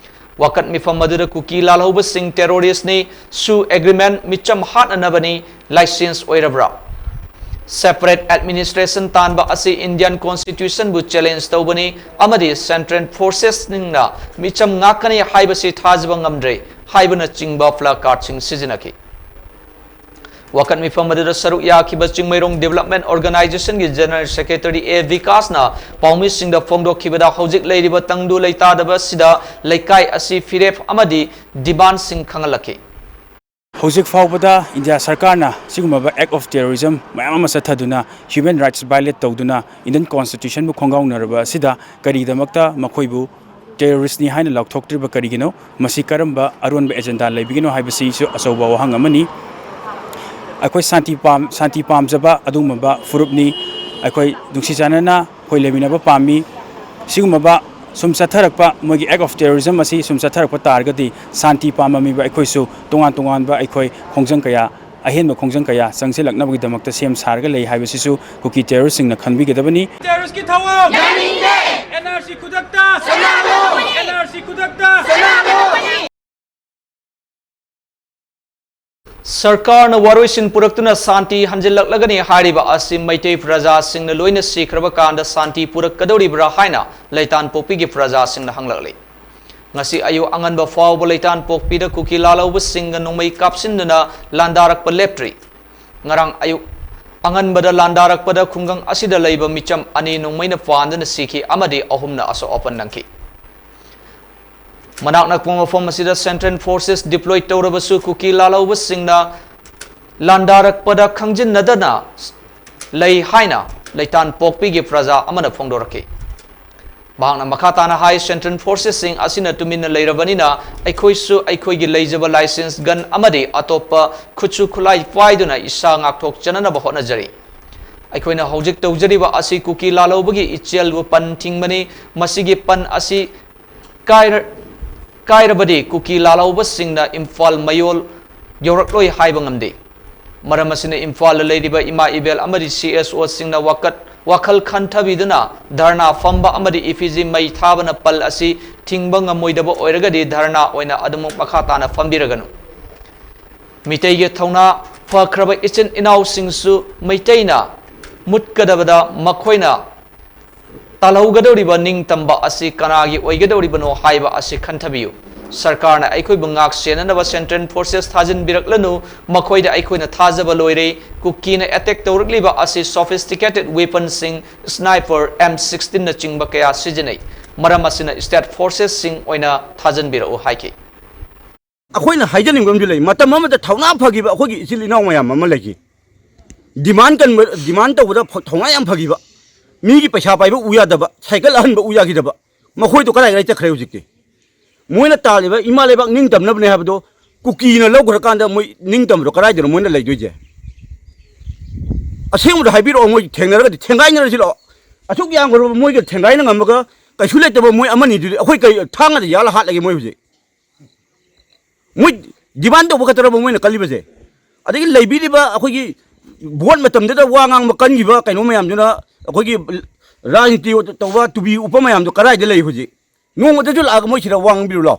ꯋꯥꯀꯠ ꯃꯤꯐꯝ ꯑꯗꯨꯗ ꯀꯨꯀꯤ ꯂꯥꯜꯍꯧꯕꯁꯤꯡ ꯇꯦꯔꯣꯔꯤꯁ꯭ꯠꯅꯤ, ꯁꯨ ꯑꯦꯒ꯭ꯔꯤꯃꯦꯟꯠ, ꯃꯤꯆꯝ ꯍꯥꯠꯅꯅꯕꯅꯤ, ꯂꯥꯏꯁꯦꯟꯁ ꯑꯣꯏꯔꯕ꯭ꯔꯥ? ꯁꯦꯄꯔꯦꯠ ꯑꯦꯗꯃꯤꯅꯤꯁꯇ꯭ꯔꯦꯁꯟ ꯇꯥꯟꯕ ꯑꯁꯤ ꯏꯟꯗꯤꯌꯟ ꯀꯣꯟꯁꯇꯤꯇ꯭ꯌꯨꯁꯟꯕꯨ ꯆꯦꯂꯦꯟꯖ ꯇꯧꯕꯅꯤ ꯑꯃꯗꯤ ꯁꯦꯟꯇ꯭ꯔꯦꯜ ꯐꯣꯔꯁꯦꯁꯁꯤꯡꯅ ꯃꯤꯆꯝ ꯉꯥꯛꯀꯅꯤ ꯍꯥꯏꯕꯁꯤ ꯊꯥꯖꯕ ꯉꯝꯗ꯭ꯔꯦ ꯍꯥꯏꯕꯅꯆꯤꯡꯕ ꯄ꯭ꯂꯥꯀꯥꯔꯗꯁꯤꯡ ꯁꯤꯖꯤꯟꯅꯈꯤ꯫ ꯋꯥꯀꯠ ꯃꯤꯐꯝ ꯑꯗꯨꯗ ꯁꯔꯨꯛ ꯌꯥꯈꯤꯕ ꯆꯤꯡꯃꯩꯔꯣꯡ ꯗꯤꯕꯦꯂꯞꯃꯦꯟꯠ ꯑꯣꯔꯒꯅꯥꯏꯖꯦꯁꯟꯒꯤ ꯖꯦꯅꯔꯦꯜ ꯁꯦꯀ꯭ꯔꯦꯇꯔꯤ ꯑꯦ ꯕꯤꯀꯥꯁꯅ ꯄꯥꯎꯃꯤꯁꯤꯡꯗ ꯐꯣꯡꯗꯣꯛꯈꯤꯕꯗ, ꯍꯧꯖꯤꯛ ꯂꯩꯔꯤꯕ ꯇꯪꯗꯨ ꯂꯩꯇꯥꯗꯕ ꯑꯁꯤꯗ ꯂꯩꯀꯥꯏ ꯑꯁꯤ ꯐꯤꯔꯦꯞ ꯑꯃꯗꯤ ꯗꯤꯃꯥꯟꯁꯤꯡ ꯈꯪꯍꯜꯂꯛꯈꯤ꯫ ꯍꯧꯖꯤꯛ ꯐꯥꯎꯕꯗ ꯏꯟꯗꯤꯌꯥ ꯁꯔꯀꯥꯔꯅ ꯁꯤꯒꯨꯝꯂꯕ ꯑꯦꯛ ꯑꯣꯐ ꯇꯦꯔꯣꯔꯤꯖꯝ ꯃꯌꯥꯝ ꯑꯃ ꯆꯠꯊꯗꯨꯅ, ꯍ꯭ꯌꯨꯃꯦꯟ ꯔꯥꯏꯠꯁ ꯚꯥꯏꯑꯣꯂꯦꯠ ꯇꯧꯗꯨꯅ, ꯏꯟꯗꯤꯌꯟ ꯀꯣꯟꯁꯇꯤꯇ꯭ꯌꯨꯁꯟꯕꯨ ꯈꯣꯡꯒꯥꯎꯅꯔꯕ ꯑꯁꯤꯗ ꯀꯔꯤꯒꯤꯗꯃꯛꯇ ꯃꯈꯣꯏꯕꯨ ꯇꯦꯔꯣꯔꯤꯁ꯭ꯠꯅꯤ ꯍꯥꯏꯅ ꯂꯥꯎꯊꯣꯛꯇ꯭ꯔꯤꯕ ꯀꯔꯤꯒꯤꯅꯣ? ꯃꯁꯤ ꯀꯔꯝꯕ ꯑꯔꯣꯟꯕ ꯑꯦꯖꯦꯟꯗꯥ ꯂꯩꯕꯒꯤꯅꯣ ꯍꯥꯏꯕꯁꯤꯁꯨ ꯑꯆꯧꯕ ꯋꯥꯍꯪ ꯑꯃꯅꯤ꯫ ꯑꯩꯈꯣꯏ ꯁꯥꯟꯇꯤ ꯄꯥꯝ-, ꯁꯥꯟꯇꯤ ꯄꯥꯝꯖꯕ ꯑꯗꯨꯒꯨꯝꯂꯕ ꯐꯨꯔꯨꯞꯅꯤ꯫ ꯑꯩꯈꯣꯏ ꯅꯨꯡꯁꯤ ꯆꯥꯟꯅꯅ ꯑꯩꯈꯣꯏ ꯂꯩꯃꯤꯟꯅꯕ ꯄꯥꯝꯃꯤ꯫ ꯁꯤꯒꯨꯝꯂꯕ ꯁꯨꯝ ꯆꯠꯊꯔꯛꯄ, ꯃꯣꯏꯒꯤ ꯑꯦꯛ ꯑꯣꯐ ꯇꯦꯔꯣꯔꯤꯖꯝ ꯑꯁꯤ ꯁꯨꯝ ꯆꯠꯊꯔꯛꯄ ꯇꯥꯔꯒꯗꯤ, ꯁꯥꯟꯇꯤ ꯄꯥꯝꯕ ꯃꯤꯕ ꯑꯩꯈꯣꯏꯁꯨ ꯇꯣꯉꯥꯟ ꯇꯣꯉꯥꯟꯕ ꯑꯩꯈꯣꯏ ꯈꯣꯡꯖꯪ ꯀꯌꯥ, ꯑꯍꯦꯟꯕ ꯈꯣꯡꯖꯪ ꯀꯌꯥ ꯆꯪꯁꯤꯜꯂꯛꯅꯕꯒꯤꯗꯃꯛꯇ ꯁꯦꯝ ꯁꯥꯔꯒ ꯂꯩ ꯍꯥꯏꯕꯁꯤꯁꯨ ꯀꯨꯀꯤ ꯇꯦꯔꯣꯔꯤꯁ꯭ꯠꯁꯤꯡꯅ ꯈꯟꯕꯤꯒꯗꯕꯅꯤ꯫ ꯇꯦꯔꯣꯔꯤꯁ꯭ꯠꯀꯤ ꯊꯧꯑꯣꯡ! ꯌꯥꯅꯤꯡꯗꯦ! ꯑꯦꯟ ꯑꯥꯔ ꯁꯤ ꯈꯨꯗꯛꯇ! ꯁꯅꯥꯂꯣ! ꯑꯦꯟ ꯑꯥꯔ ꯁꯤ ꯈꯨꯗꯛꯇ! ꯁꯅꯥꯂꯣ! ꯁꯔꯀꯥꯔꯅ ꯋꯥꯔꯣꯏꯁꯤꯟ ꯄꯨꯔꯛꯇꯨꯅ ꯁꯥꯟꯇꯤ ꯍꯟꯖꯤꯜꯂꯛꯂꯒꯅꯤ ꯍꯥꯏꯔꯤꯕ ꯑꯁꯤ ꯃꯩꯇꯩ ꯄ꯭ꯔꯖꯥꯁꯤꯡꯅ ꯂꯣꯏꯅ ꯁꯤꯈ꯭ꯔꯕ ꯀꯥꯟꯗ ꯁꯥꯟꯇꯤ ꯄꯨꯔꯛꯀꯗꯧꯔꯤꯕ꯭ꯔꯥ ꯍꯥꯏꯅ ꯂꯩꯇꯥꯟꯄꯣꯛꯄꯤꯒꯤ ꯄ꯭ꯔꯖꯥꯁꯤꯡꯅ ꯍꯪꯂꯛꯂꯤ꯫ ꯉꯁꯤ ꯑꯌꯨꯛ ꯑꯉꯟꯕ ꯐꯥꯎꯕ ꯂꯩꯇꯥꯟꯄꯣꯛꯄꯤꯗ ꯀꯨꯀꯤ ꯂꯥꯜꯍꯧꯕꯁꯤꯡꯒ ꯅꯣꯡꯃꯩ ꯀꯥꯞꯁꯤꯟꯗꯨꯅ ꯂꯥꯟꯗꯥꯔꯛꯄ ꯂꯦꯞꯇ꯭ꯔꯤ꯫ ꯉꯔꯥꯡ ꯑꯌꯨꯛ ꯑꯉꯟꯕꯗ ꯂꯥꯟꯗꯥꯔꯛꯄꯗ ꯈꯨꯡꯒꯪ ꯑꯁꯤꯗ ꯂꯩꯕ ꯃꯤꯆꯝ ꯑꯅꯤ ꯅꯣꯡꯃꯩꯅ ꯄꯥꯟꯗꯨꯅ ꯁꯤꯈꯤ ꯑꯃꯗꯤ ꯑꯍꯨꯝꯅ ꯑꯁꯣꯛ ꯑꯄꯟ ꯅꯪꯈꯤ꯫ ꯃꯅꯥꯛ ꯅꯛꯄ ꯃꯐꯝ ꯑꯁꯤꯗ ꯁꯦꯟꯇ꯭ꯔꯦꯜ ꯐꯣꯔꯁꯦꯁ ꯗꯤꯄ꯭ꯂꯣꯏ ꯇꯧꯔꯕꯁꯨ ꯀꯨꯀꯤ ꯂꯥꯜꯍꯧꯕꯁꯤꯡꯅ ꯂꯥꯟꯗꯥꯔꯛꯄꯗ ꯈꯪꯖꯤꯟꯅꯗꯅ ꯂꯩ ꯍꯥꯏꯅ ꯂꯩꯇꯥꯟꯄꯣꯛꯄꯤꯒꯤ ꯄ꯭ꯔꯖꯥ ꯑꯃꯅ ꯐꯣꯡꯗꯣꯔꯛꯈꯤ꯫ ꯃꯍꯥꯛꯅ ꯃꯈꯥ ꯇꯥꯅ ꯍꯥꯏ, ꯁꯦꯟꯇ꯭ꯔꯦꯜ ꯐꯣꯔꯁꯦꯁꯁꯤꯡ ꯑꯁꯤꯅ ꯇꯨꯃꯤꯟꯅ ꯂꯩꯔꯕꯅꯤꯅ ꯑꯩꯈꯣꯏꯁꯨ ꯑꯩꯈꯣꯏꯒꯤ ꯂꯩꯖꯕ ꯂꯥꯏꯁꯦꯟꯁ ꯒꯟ ꯑꯃꯗꯤ ꯑꯇꯣꯞꯄ ꯈꯨꯠꯁꯨ ꯈꯨꯠꯂꯥꯏ ꯄꯥꯏꯗꯨꯅ ꯏꯁꯥ ꯉꯥꯛꯊꯣꯛꯆꯅꯅꯕ ꯍꯣꯠꯅꯖꯔꯤ꯫ ꯑꯩꯈꯣꯏꯅ ꯍꯧꯖꯤꯛ ꯇꯧꯖꯔꯤꯕ ꯑꯁꯤ ꯀꯨꯀꯤ ꯂꯥꯜꯍꯧꯕꯒꯤ ꯏꯆꯦꯜꯕꯨ ꯄꯟ ꯊꯤꯡꯕꯅꯤ꯫ ꯃꯁꯤꯒꯤ ꯄꯟ ꯑꯁꯤ ꯀꯥꯏꯔ-, ꯀꯥꯏꯔꯕꯗꯤ ꯀꯨꯀꯤ ꯂꯥꯜꯍꯧꯕꯁꯤꯡꯅ ꯏꯝꯐꯥꯜ ꯃꯌꯣꯜ ꯌꯧꯔꯛꯂꯣꯏ ꯍꯥꯏꯕ ꯉꯝꯗꯦ꯫ ꯃꯔꯝ ꯑꯁꯤꯅ ꯏꯝꯐꯥꯜꯗ ꯂꯩꯔꯤꯕ ꯏꯃꯥ ꯏꯕꯦꯜ ꯑꯃꯗꯤ ꯁꯤ ꯑꯦꯁ ꯑꯣꯁꯤꯡꯅ ꯋꯥꯀꯠ-, ꯋꯥꯈꯜ ꯈꯟꯊꯕꯤꯗꯨꯅ ꯙꯔꯅꯥ ꯐꯝꯕ ꯑꯃꯗꯤ ꯏꯐꯤꯖꯤ ꯃꯩ ꯊꯥꯕꯅ ꯄꯜ ꯑꯁꯤ ꯊꯤꯡꯕ ꯉꯝꯃꯣꯏꯗꯕ ꯑꯣꯏꯔꯒꯗꯤ ꯙꯔꯅꯥ ꯑꯣꯏꯅ ꯑꯗꯨꯃꯛ ꯃꯈꯥ ꯇꯥꯅ ꯐꯝꯕꯤꯔꯒꯅꯨ꯫ ꯃꯤꯇꯩꯒꯤ ꯊꯧꯅꯥ ꯐꯈ꯭ꯔꯕ ꯏꯆꯤꯟ ꯏꯅꯥꯎꯁꯤꯡꯁꯨ ꯃꯩꯇꯩꯅ ꯃꯨꯠꯀꯗꯕꯗ ꯃꯈꯣꯏꯅ ꯇꯥꯜꯍꯧꯒꯗꯧꯔꯤꯕ ꯅꯤꯡꯇꯝꯕ ꯑꯁꯤ ꯀꯅꯥꯒꯤ ꯑꯣꯏꯒꯗꯧꯔꯤꯕꯅꯣ ꯍꯥꯏꯕ ꯑꯁꯤ ꯈꯟꯊꯕꯤꯌꯨ꯫ ꯁꯔꯀꯥꯔꯅ ꯑꯩꯈꯣꯏꯕꯨ ꯉꯥꯛ ꯁꯦꯟꯅꯅꯕ ꯁꯦꯟꯇ꯭ꯔꯦꯜ ꯐꯣꯔꯁꯦꯁ ꯊꯥꯖꯤꯟꯕꯤꯔꯛꯂꯅꯨ, ꯃꯈꯣꯏꯗ ꯑꯩꯈꯣꯏꯅ ꯊꯥꯖꯕ ꯂꯣꯏꯔꯦ꯫ ꯀꯨꯀꯤꯅ ꯑꯦꯇꯦꯛ ꯇꯧꯔꯛꯂꯤꯕ ꯑꯁꯤ ꯁꯣꯐꯤꯁꯇꯤꯀꯦꯇꯦꯗ ꯋꯦꯄꯟꯁꯤꯡ, ꯁ꯭ꯅꯥꯏꯄꯔ, ꯑꯦꯝ ꯁꯤꯛꯁꯇꯤꯟꯅꯆꯤꯡꯕ ꯀꯌꯥ ꯁꯤꯖꯤꯟꯅꯩ꯫ ꯃꯔꯝ ꯑꯁꯤꯅ ꯁ꯭ꯇꯦꯠ ꯐꯣꯔꯁꯦꯁꯁꯤꯡ ꯑꯣꯏꯅ ꯊꯥꯖꯤꯟꯕꯤꯔꯛꯎ ꯍꯥꯏꯈꯤ꯫ ꯑꯩꯈꯣꯏꯅ ꯍꯥꯏꯖꯅꯤꯡꯕ ꯑꯃꯁꯨ ꯂꯩ, ꯃꯇꯝ ꯑꯃꯗ ꯊꯧꯅꯥ ꯐꯈꯤꯕ ꯑꯩꯈꯣꯏꯒꯤ ꯏꯆꯤꯜ ꯏꯅꯥꯎ ꯃꯌꯥꯝ ꯑꯃ ꯂꯩꯈꯤ꯫ ꯗꯤꯃꯥꯟ ꯀꯟꯕ, ꯗꯤꯃꯥꯟ ꯇꯧꯕꯗ ꯐ-, ꯊꯧꯅꯥ ꯌꯥꯝ ꯐꯈꯤꯕ, ꯃꯤꯒꯤ ꯄꯩꯁꯥ ꯄꯥꯏꯕ ꯎ ꯌꯥꯗꯕ, ꯁꯥꯏꯀꯜ ꯑꯍꯟꯕ ꯎ ꯌꯥꯈꯤꯗꯕ, ꯃꯈꯣꯏꯗꯣ ꯀꯗꯥꯏ ꯀꯗꯥꯏ ꯆꯠꯈ꯭ꯔꯦ ꯍꯧꯖꯤꯛꯇꯤ? ꯃꯣꯏꯅ ꯇꯥꯜꯂꯤꯕ ꯏꯃꯥ ꯂꯩꯕꯥꯛ ꯅꯤꯡꯇꯝꯅꯕꯅꯦ ꯍꯥꯏꯕꯗꯣ ꯀꯨꯀꯤꯅ ꯂꯧꯈ꯭ꯔꯀꯥꯟꯗ ꯃꯣꯏ ꯅꯤꯡꯇꯝꯕꯗꯣ ꯀꯗꯥꯏꯗꯅꯣ ꯃꯣꯏꯅ ꯂꯩꯗꯣꯏꯁꯦ? ꯑꯁꯦꯡꯕꯗꯣ ꯍꯥꯏꯕꯤꯔꯛꯑꯣ, ꯃꯣꯏ ꯊꯦꯡꯅꯔꯒꯗꯤ ꯊꯦꯡꯒꯥꯏꯅꯔꯁꯤ ꯂꯥꯛꯑꯣ꯫ ꯑꯁꯨꯛ ꯌꯥꯝꯈ꯭ꯔꯕ ꯃꯣꯏꯒ ꯊꯦꯡꯒꯥꯏꯅ ꯉꯝꯃꯒ ꯀꯩꯁꯨ ꯂꯩꯇꯕ ꯃꯣꯏ ꯑꯃꯅꯤꯗꯨꯗꯤ ꯑꯩꯈꯣꯏ ꯀꯩ ꯊꯥꯡꯒꯗ ꯌꯥꯜꯂ ꯍꯥꯠꯂꯒꯦ ꯃꯣꯏ ꯍꯧꯖꯤꯛ? ꯃꯣꯏ ꯗꯤꯃꯥꯟ ꯇꯧꯕ ꯈꯛꯇꯔꯕ ꯃꯣꯏꯅ ꯀꯜꯂꯤꯕꯁꯦ? ꯑꯗꯒꯤ ꯂꯩꯕꯤꯔꯤꯕ ꯑꯩꯈꯣꯏꯒꯤ ꯚꯣꯠ ꯃꯇꯝꯗꯨꯗ ꯋꯥ ꯉꯥꯡꯕ ꯀꯟꯈꯤꯕ ꯀꯩꯅꯣ ꯃꯌꯥꯝꯗꯨꯅ, ꯑꯩꯈꯣꯏꯒꯤ ꯔꯥꯖꯅꯤꯇꯤ ꯇꯧꯕ ꯇꯨꯄꯤ ꯎꯞꯄ ꯃꯌꯥꯝꯗꯣ ꯀꯗꯥꯏꯗ ꯂꯩ ꯍꯧꯖꯤꯛ? ꯅꯣꯡꯃꯇꯁꯨ ꯂꯥꯛꯑꯒ ꯃꯣꯏ ꯁꯤꯗ ꯋꯥ ꯉꯥꯡꯕꯤꯔꯨ ꯂꯥꯎ꯫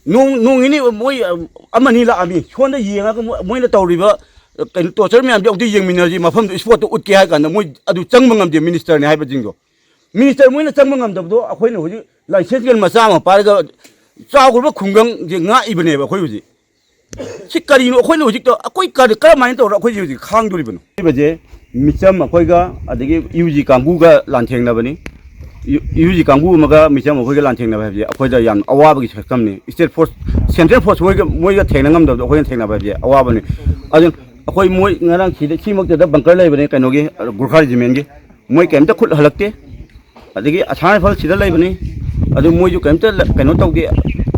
ꯅꯣꯡ, ꯅꯣꯡ ꯅꯤꯅꯤ ꯃꯣꯏ, ꯑ, ꯑꯃꯅꯤ ꯂꯥꯛꯑꯝꯃꯤ꯫ ꯁꯣꯝꯗ ꯌꯦꯡꯉꯒ ꯃꯣꯏ, ꯃꯣꯏꯅ ꯇꯧꯔꯤꯕ, ꯑ, ꯀꯩꯅꯣ, ꯇꯣꯔꯆꯔ ꯃꯌꯥꯝꯁꯦ ꯑꯃꯨꯛꯇ ꯌꯦꯡꯃꯤꯟꯅꯔꯁꯤ, ꯃꯐꯝꯗꯨ ꯏꯁꯄꯣꯠꯇꯨ ꯎꯠꯀꯦ ꯍꯥꯏ ꯀꯥꯟꯗ ꯃꯣꯏ ꯑꯗꯨ ꯆꯪꯕ ꯉꯝꯗꯦ, ꯃꯤꯅꯤꯁꯇꯔꯅꯦ ꯍꯥꯏꯕꯁꯤꯡꯗꯣ꯫ ꯃꯤꯅꯤꯁꯇꯔ ꯃꯣꯏꯅ ꯆꯪꯕ ꯉꯝꯗꯕꯗꯣ ꯑꯩꯈꯣꯏꯅ ꯍꯧꯖꯤꯛ ꯂꯥꯏꯁꯦꯟꯁ ꯒꯟ ꯃꯆꯥ ꯑꯃ ꯄꯥꯏꯔꯒ ꯆꯥꯎꯈ꯭ꯔꯕ ꯈꯨꯡꯒꯪꯁꯦ ꯉꯥꯛꯏꯕꯅꯦꯕ ꯑꯩꯈꯣꯏ ꯍꯧꯖꯤꯛ꯫ ꯁꯤ ꯀꯔꯤꯅꯣ? ꯑꯩꯈꯣꯏꯅ ꯍꯧꯖꯤꯛꯇ ꯑꯩꯈꯣꯏ ꯀꯔꯤ, ꯀꯔꯝꯍꯥꯏꯅ ꯇꯧꯔꯒ ꯑꯩꯈꯣꯏꯁꯦ ꯍꯧꯖꯤꯛ ꯈꯥꯡꯗꯣꯔꯤꯕꯅꯣ? ꯍꯥꯏꯕꯁꯦ ꯃꯤꯆꯝ ꯑꯩꯈꯣꯏꯒ ꯑꯗꯒꯤ ꯌꯨ ꯖꯤ ꯀꯥꯡꯕꯨꯒ ꯂꯥꯟꯊꯦꯡꯅꯕꯅꯤ꯫ ꯌꯨ, ꯌꯨ ꯖꯤ ꯀꯥꯡꯕꯨ ꯑꯃꯒ ꯃꯤꯆꯝ ꯑꯩꯈꯣꯏꯒ ꯂꯥꯟꯊꯦꯡꯅꯕ ꯍꯥꯏꯕꯁꯦ ꯑꯩꯈꯣꯏꯗ ꯌꯥꯝ ꯑꯋꯥꯕꯒꯤ ꯁꯛꯇꯝꯅꯤ꯫ ꯁ꯭ꯇꯦꯠ ꯐꯣꯔꯁ, ꯁꯦꯟꯇ꯭ꯔꯦꯜ ꯐꯣꯔꯁ ꯃꯣꯏꯒ, ꯃꯣꯏꯒ ꯊꯦꯡꯅ ꯉꯝꯗꯕꯗꯣ ꯑꯩꯈꯣꯏꯅ ꯊꯦꯡꯅꯕ ꯍꯥꯏꯕꯁꯦ ꯑꯋꯥꯕꯅꯤ꯫ ꯑꯗꯨ ꯑꯩꯈꯣꯏ ꯃꯣꯏ ꯉꯔꯥꯡ ꯁꯤꯗ, ꯁꯤꯃꯛꯇꯗ ꯕꯪꯀꯔ ꯂꯩꯕꯅꯦ ꯀꯩꯅꯣꯒꯤ, ꯒꯨꯔꯈꯥ ꯔꯦꯖꯤꯃꯦꯟꯒꯤ꯫ ꯃꯣꯏ ꯀꯩꯝꯇ ꯈꯨꯠ ꯍꯜꯂꯛꯇꯦ꯫ ꯑꯗꯒꯤ ꯑꯁꯥꯝ ꯔꯥꯏꯐꯜ ꯁꯤꯗ ꯂꯩꯕꯅꯤ꯫ ꯑꯗꯨ ꯃꯣꯏꯁꯨ ꯀꯩꯝꯇ ꯂ-, ꯀꯩꯅꯣ ꯇꯧꯗꯦ꯫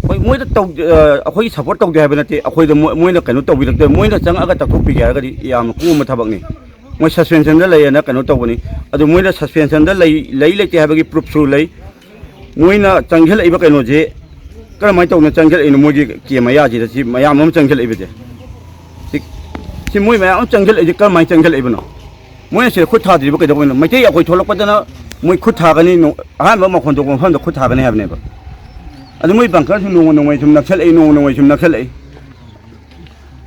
ꯍꯣꯏ, ꯃꯣꯏꯗ ꯇꯧ-, ꯑ, ꯑꯩꯈꯣꯏꯒꯤ ꯁꯞꯄꯣꯔꯠ ꯇꯧꯗꯦ ꯍꯥꯏꯕ ꯅꯠꯇꯦ꯫ ꯑꯩꯈꯣꯏꯗ ꯃꯣꯏ, ꯃꯣꯏꯅ ꯀꯩꯅꯣ ꯇꯧꯕꯤꯔꯛꯇꯦ꯫ ꯃꯣꯏꯅ ꯆꯪꯉꯛꯑꯒ ꯇꯧꯊꯣꯛꯄꯤꯒꯦ ꯍꯥꯏꯔꯒꯗꯤ ꯌꯥꯝꯅ ꯀꯣꯝꯕ ꯊꯕꯛꯅꯤ꯫ ꯃꯣꯏ ꯁꯁꯄꯦꯟꯁꯟꯗ ꯂꯩꯌꯦꯅ ꯀꯩꯅꯣ ꯇꯧꯕꯅꯤ꯫ ꯑꯗꯨ ꯃꯣꯏꯅ ꯁꯁꯄꯦꯟꯁꯟꯗ ꯂꯩ, ꯂꯩ ꯂꯩꯇꯦ ꯍꯥꯏꯕꯒꯤ ꯄ꯭ꯔꯨꯐꯁꯨ ꯂꯩ꯫ ꯃꯣꯏꯅ ꯆꯪꯁꯤꯜꯂꯛꯏꯕ ꯀꯩꯅꯣꯁꯦ ꯀꯔꯝꯍꯥꯏꯅ ꯇꯧꯅ ꯆꯪꯁꯤꯜꯂꯛꯏꯅꯣ? ꯃꯣꯏꯒꯤ ꯀꯦꯝ ꯃꯌꯥꯁꯤꯗ ꯁꯤ ꯃꯌꯥꯝ ꯑꯃ ꯆꯪꯁꯤꯜꯂꯛꯏꯕꯁꯦ, ꯁꯤ, ꯁꯤ ꯃꯣꯏ ꯃꯌꯥꯝ ꯑꯃ ꯆꯪꯁꯤꯜꯂꯛꯏꯁꯦ ꯀꯔꯝꯍꯥꯏꯅ ꯆꯪꯁꯤꯜꯂꯛꯏꯕꯅꯣ? ꯃꯣꯏꯅ ꯁꯤꯗ ꯈꯨꯠ ꯊꯥꯗ꯭ꯔꯤꯕ ꯀꯩꯗꯧꯕꯩꯅꯣ? ꯃꯩꯇꯩ ꯑꯩꯈꯣꯏ ꯊꯣꯛꯂꯛꯄꯗꯅ ꯃꯣꯏ ꯈꯨꯠ ꯊꯥꯒꯅꯤ, ꯅꯣ-, ꯑꯍꯥꯟꯕ ꯃꯈꯣꯟ ꯊꯣꯛꯄ ꯃꯐꯝꯗ ꯈꯨꯠ ꯊꯥꯒꯅꯤ ꯍꯥꯏꯕꯅꯦꯕ꯫ ꯑꯗꯨ ꯃꯣꯏ ꯕꯪꯀꯔꯁꯨ ꯅꯣꯡꯃ ꯅꯣꯡꯃꯒꯤ ꯁꯨꯝ ꯅꯛꯁꯜꯂꯛꯏ, ꯅꯣꯡꯃ ꯅꯣꯡꯃꯒꯤ ꯁꯨꯝ ꯅꯛꯁꯜꯂꯛꯏ꯫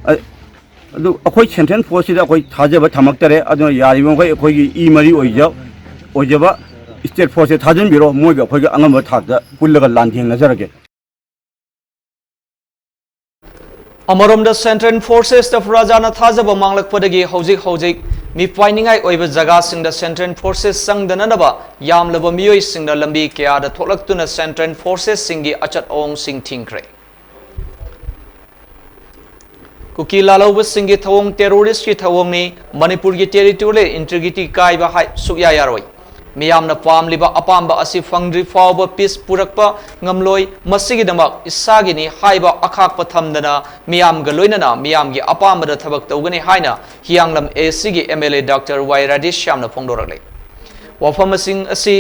ꯑ-, ꯑꯗꯨ ꯑꯩꯈꯣꯏ ꯁꯦꯟꯇ꯭ꯔꯦꯜ ꯐꯣꯔꯁꯁꯤꯗ ꯑꯩꯈꯣꯏ ꯊꯥꯖꯕ ꯊꯝꯃꯛꯇꯔꯦ꯫ ꯑꯗꯨꯅ ꯌꯥꯔꯤꯕ ꯃꯈꯩ ꯑꯩꯈꯣꯏꯒꯤ ꯏ ꯃꯔꯤ ꯑꯣꯏꯖ-, ꯑꯣꯏꯖꯕ ꯁ꯭ꯇꯦꯠ ꯐꯣꯔꯁꯁꯦ ꯊꯥꯖꯤꯟꯕꯤꯔꯣ, ꯃꯣꯏꯒ ꯑꯩꯈꯣꯏꯒ ꯑꯉꯝꯕ ꯊꯥꯛꯇ ꯄꯨꯜꯂꯒ ꯂꯥꯟꯊꯦꯡꯅꯖꯔꯒꯦ꯫ ꯑꯃꯔꯣꯝꯗ, ꯁꯦꯟꯇ꯭ꯔꯦꯜ ꯐꯣꯔꯁꯦꯁꯇ ꯄ꯭ꯔꯖꯥꯅ ꯊꯥꯖꯕ ꯃꯥꯡꯂꯛꯄꯗꯒꯤ ꯍꯧꯖꯤꯛ ꯍꯧꯖꯤꯛ ꯃꯤꯄꯥꯏꯅꯤꯡꯉꯥꯏ ꯑꯣꯏꯕ ꯖꯒꯥꯁꯤꯡꯗ ꯁꯦꯟꯇ꯭ꯔꯦꯜ ꯐꯣꯔꯁꯦꯁ ꯆꯪꯗꯅꯅꯕ ꯌꯥꯝꯂꯕ ꯃꯤꯑꯣꯏꯁꯤꯡꯅ ꯂꯝꯕꯤ ꯀꯌꯥꯗ ꯊꯣꯛꯂꯛꯇꯨꯅ ꯁꯦꯟꯇ꯭ꯔꯦꯜ ꯐꯣꯔꯁꯦꯁꯁꯤꯡꯒꯤ ꯑꯆꯠ ꯑꯋꯣꯡꯁꯤꯡ ꯊꯤꯡꯈ꯭ꯔꯦ꯫ ꯀꯨꯀꯤ ꯂꯥꯜꯍꯧꯕꯁꯤꯡꯒꯤ ꯊꯧꯑꯣꯡ ꯇꯦꯔꯣꯔꯤꯁꯀꯤ ꯊꯧꯑꯣꯡꯅꯤ, ꯃꯅꯤꯄꯨꯔꯒꯤ ꯇꯦꯔꯤꯇꯣꯔꯤꯌꯦꯜ ꯏꯟꯇꯤꯒ꯭ꯔꯤꯇꯤ ꯀꯥꯏꯕ ꯍꯥꯏ ꯁꯨꯛꯌꯥ ꯌꯥꯔꯣꯏ꯫ ꯃꯤꯌꯥꯝꯅ ꯄꯥꯝꯂꯤꯕ ꯑꯄꯥꯝꯕ ꯑꯁꯤ ꯐꯪꯗ꯭ꯔꯤ ꯐꯥꯎꯕ ꯄꯤꯁ ꯄꯨꯔꯛꯄ ꯉꯝꯂꯣꯏ꯫ ꯃꯁꯤꯒꯤꯗꯃꯛ ꯏꯁꯥꯒꯤꯅꯤ ꯍꯥꯏꯕ ꯑꯈꯥꯛꯄ ꯊꯝꯗꯅ ꯃꯤꯌꯥꯝꯒ ꯂꯣꯏꯅꯅ ꯃꯤꯌꯥꯝꯒꯤ ꯑꯄꯥꯝꯕꯗ ꯊꯕꯛ ꯇꯧꯒꯅꯤ ꯍꯥꯏꯅ ꯍꯤꯌꯥꯡꯂꯝ ꯑꯦ ꯁꯤꯒꯤ ꯑꯦꯝ ꯑꯦꯜ ꯑꯦ ꯗꯥꯛꯇꯔ ꯋꯥꯏ ꯔꯥꯙꯦꯁ꯭ꯌꯥꯝꯅ ꯐꯣꯡꯗꯣꯔꯛꯂꯤ꯫ ꯋꯥꯐꯝꯁꯤꯡ ꯑꯁꯤ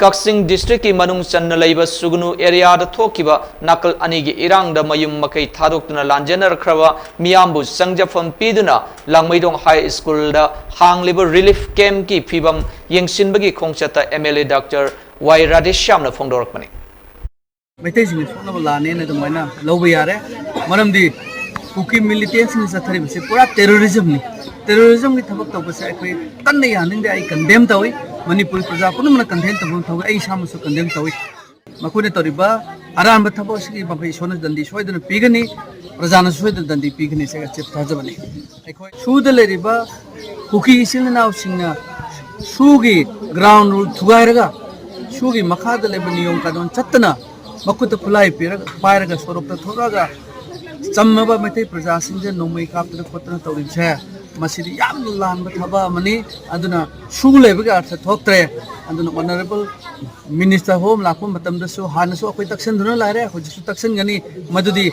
ꯀꯛꯆꯤꯡ ꯗꯤꯁꯇ꯭ꯔꯤꯛꯀꯤ ꯃꯅꯨꯡ ꯆꯟꯅ ꯂꯩꯕ ꯁꯨꯒꯅꯨ ꯑꯦꯔꯤꯌꯥꯗ ꯊꯣꯛꯈꯤꯕ ꯅꯥꯀꯜ ꯑꯅꯤꯒꯤ ꯏꯔꯥꯡꯗ ꯃꯌꯨꯝ ꯃꯀꯩ ꯊꯥꯗꯣꯛꯇꯨꯅ ꯂꯥꯟꯖꯦꯟꯅꯔꯛꯈ꯭ꯔꯕ ꯃꯤꯌꯥꯝꯕꯨ ꯆꯪꯖꯐꯝ ꯄꯤꯗꯨꯅ ꯂꯥꯡꯃꯩꯗꯣꯡ ꯍꯥꯏ ꯁ꯭ꯀꯨꯜꯗ ꯍꯥꯡꯂꯤꯕ ꯔꯤꯂꯤꯐ ꯀꯦꯝꯞꯀꯤ ꯐꯤꯕꯝ ꯌꯦꯡꯁꯤꯟꯕꯒꯤ ꯈꯣꯡꯆꯠꯇ ꯑꯦꯝ ꯑꯦꯜ ꯑꯦ ꯗꯥꯛꯇꯔ ꯋꯥꯏ ꯔꯥꯙꯦꯁ꯭ꯌꯥꯝꯅ ꯐꯣꯡꯗꯣꯔꯛꯄꯅꯤ꯫ ꯃꯩꯇꯩꯁꯤꯡꯒꯤ ꯁꯣꯛꯅꯕ ꯂꯥꯟꯅꯦꯅ ꯑꯗꯨꯃꯥꯏꯅ ꯂꯧꯕ ꯌꯥꯔꯦ꯫ ꯃꯔꯝꯗꯤ ꯀꯨꯀꯤ ꯃꯤꯂꯤꯇꯦꯟꯁꯤꯡꯅ ꯆꯠꯊꯔꯤꯕꯁꯤ ꯄꯨꯔꯥ ꯇꯦꯔꯣꯔꯤꯖꯝꯅꯤ꯫ ꯇꯦꯔꯣꯔꯤꯖꯝꯒꯤ ꯊꯕꯛ ꯇꯧꯕꯁꯦ ꯑꯩꯈꯣꯏ ꯀꯟꯅ ꯌꯥꯅꯤꯡꯗꯦ꯫ ꯑꯩ ꯀꯟꯗꯦꯝ ꯇꯧꯏ꯫ ꯃꯅꯤꯄꯨꯔꯤ ꯄ꯭ꯔꯖꯥ ꯄꯨꯝꯅꯃꯛꯅ ꯀꯟꯗꯦꯝ ꯇꯧꯐꯝ ꯊꯣꯛꯏ꯫ ꯑꯩ ꯏꯁꯥꯃꯛꯁꯨ ꯀꯟꯗꯦꯝ ꯇꯧꯏ꯫ ꯃꯈꯣꯏꯅ ꯇꯧꯔꯤꯕ ꯑꯔꯥꯟꯕ ꯊꯕꯛ ꯑꯁꯤꯒꯤ ꯃꯈꯣꯏ ꯏꯁꯣꯔꯅ ꯗꯟꯗꯤ ꯁꯣꯏꯗꯅ ꯄꯤꯒꯅꯤ, ꯄ꯭ꯔꯖꯥꯅꯁꯨ ꯁꯣꯏꯗꯅ ꯗꯟꯗꯤ ꯄꯤꯒꯅꯤ꯫ ꯁꯤ ꯑꯆꯦꯠꯄ ꯊꯥꯖꯕꯅꯤ꯫ ꯑꯩꯈꯣꯏ ꯁꯨꯗ ꯂꯩꯔꯤꯕ ꯀꯨꯀꯤ ꯏꯆꯤꯜ ꯏꯅꯥꯎꯁꯤꯡꯅ ꯁꯨꯒꯤ ꯒ꯭ꯔꯥꯎꯟ ꯔꯨꯜ ꯊꯨꯒꯥꯏꯔꯒ, ꯁꯨꯒꯤ ꯃꯈꯥꯗ ꯂꯩꯕ ꯅꯤꯌꯣꯝ ꯀꯥꯅꯣꯟ ꯆꯠꯇꯅ, ꯃꯈꯨꯠꯇ ꯈꯨꯠꯂꯥꯏ ꯄꯤꯔꯒ, ꯄꯥꯏꯔꯒ ꯁꯣꯔꯣꯛꯇ ꯊꯣꯛꯂꯛꯑꯒ ꯆꯝꯃꯕ ꯃꯩꯇꯩ ꯄ꯭ꯔꯖꯥꯁꯤꯡꯁꯦ ꯅꯣꯡꯃꯩ ꯀꯥꯞꯇꯅ ꯈꯣꯠꯇꯅ ꯇꯧꯔꯤꯕꯁꯦ, ꯃꯁꯤꯗꯤ ꯌꯥꯝꯅ ꯂꯥꯟꯕ ꯊꯕꯛ ꯑꯃꯅꯤ꯫ ꯑꯗꯨꯅ ꯁꯨ ꯂꯩꯕꯒꯤ ꯑꯔꯊ ꯊꯣꯛꯇ꯭ꯔꯦ꯫ ꯑꯗꯨꯅ ꯑꯣꯅꯔꯦꯕꯜ ꯃꯤꯅꯤꯁꯇꯔ ꯍꯣꯝ ꯂꯥꯛꯄ ꯃꯇꯝꯗꯁꯨ ꯍꯥꯟꯅꯁꯨ ꯑꯩꯈꯣꯏ ꯇꯛꯁꯟꯗꯨꯅ ꯂꯥꯛꯑꯦ, ꯍꯧꯖꯤꯛꯁꯨ ꯇꯛꯁꯟꯒꯅꯤ꯫ ꯃꯗꯨꯗꯤ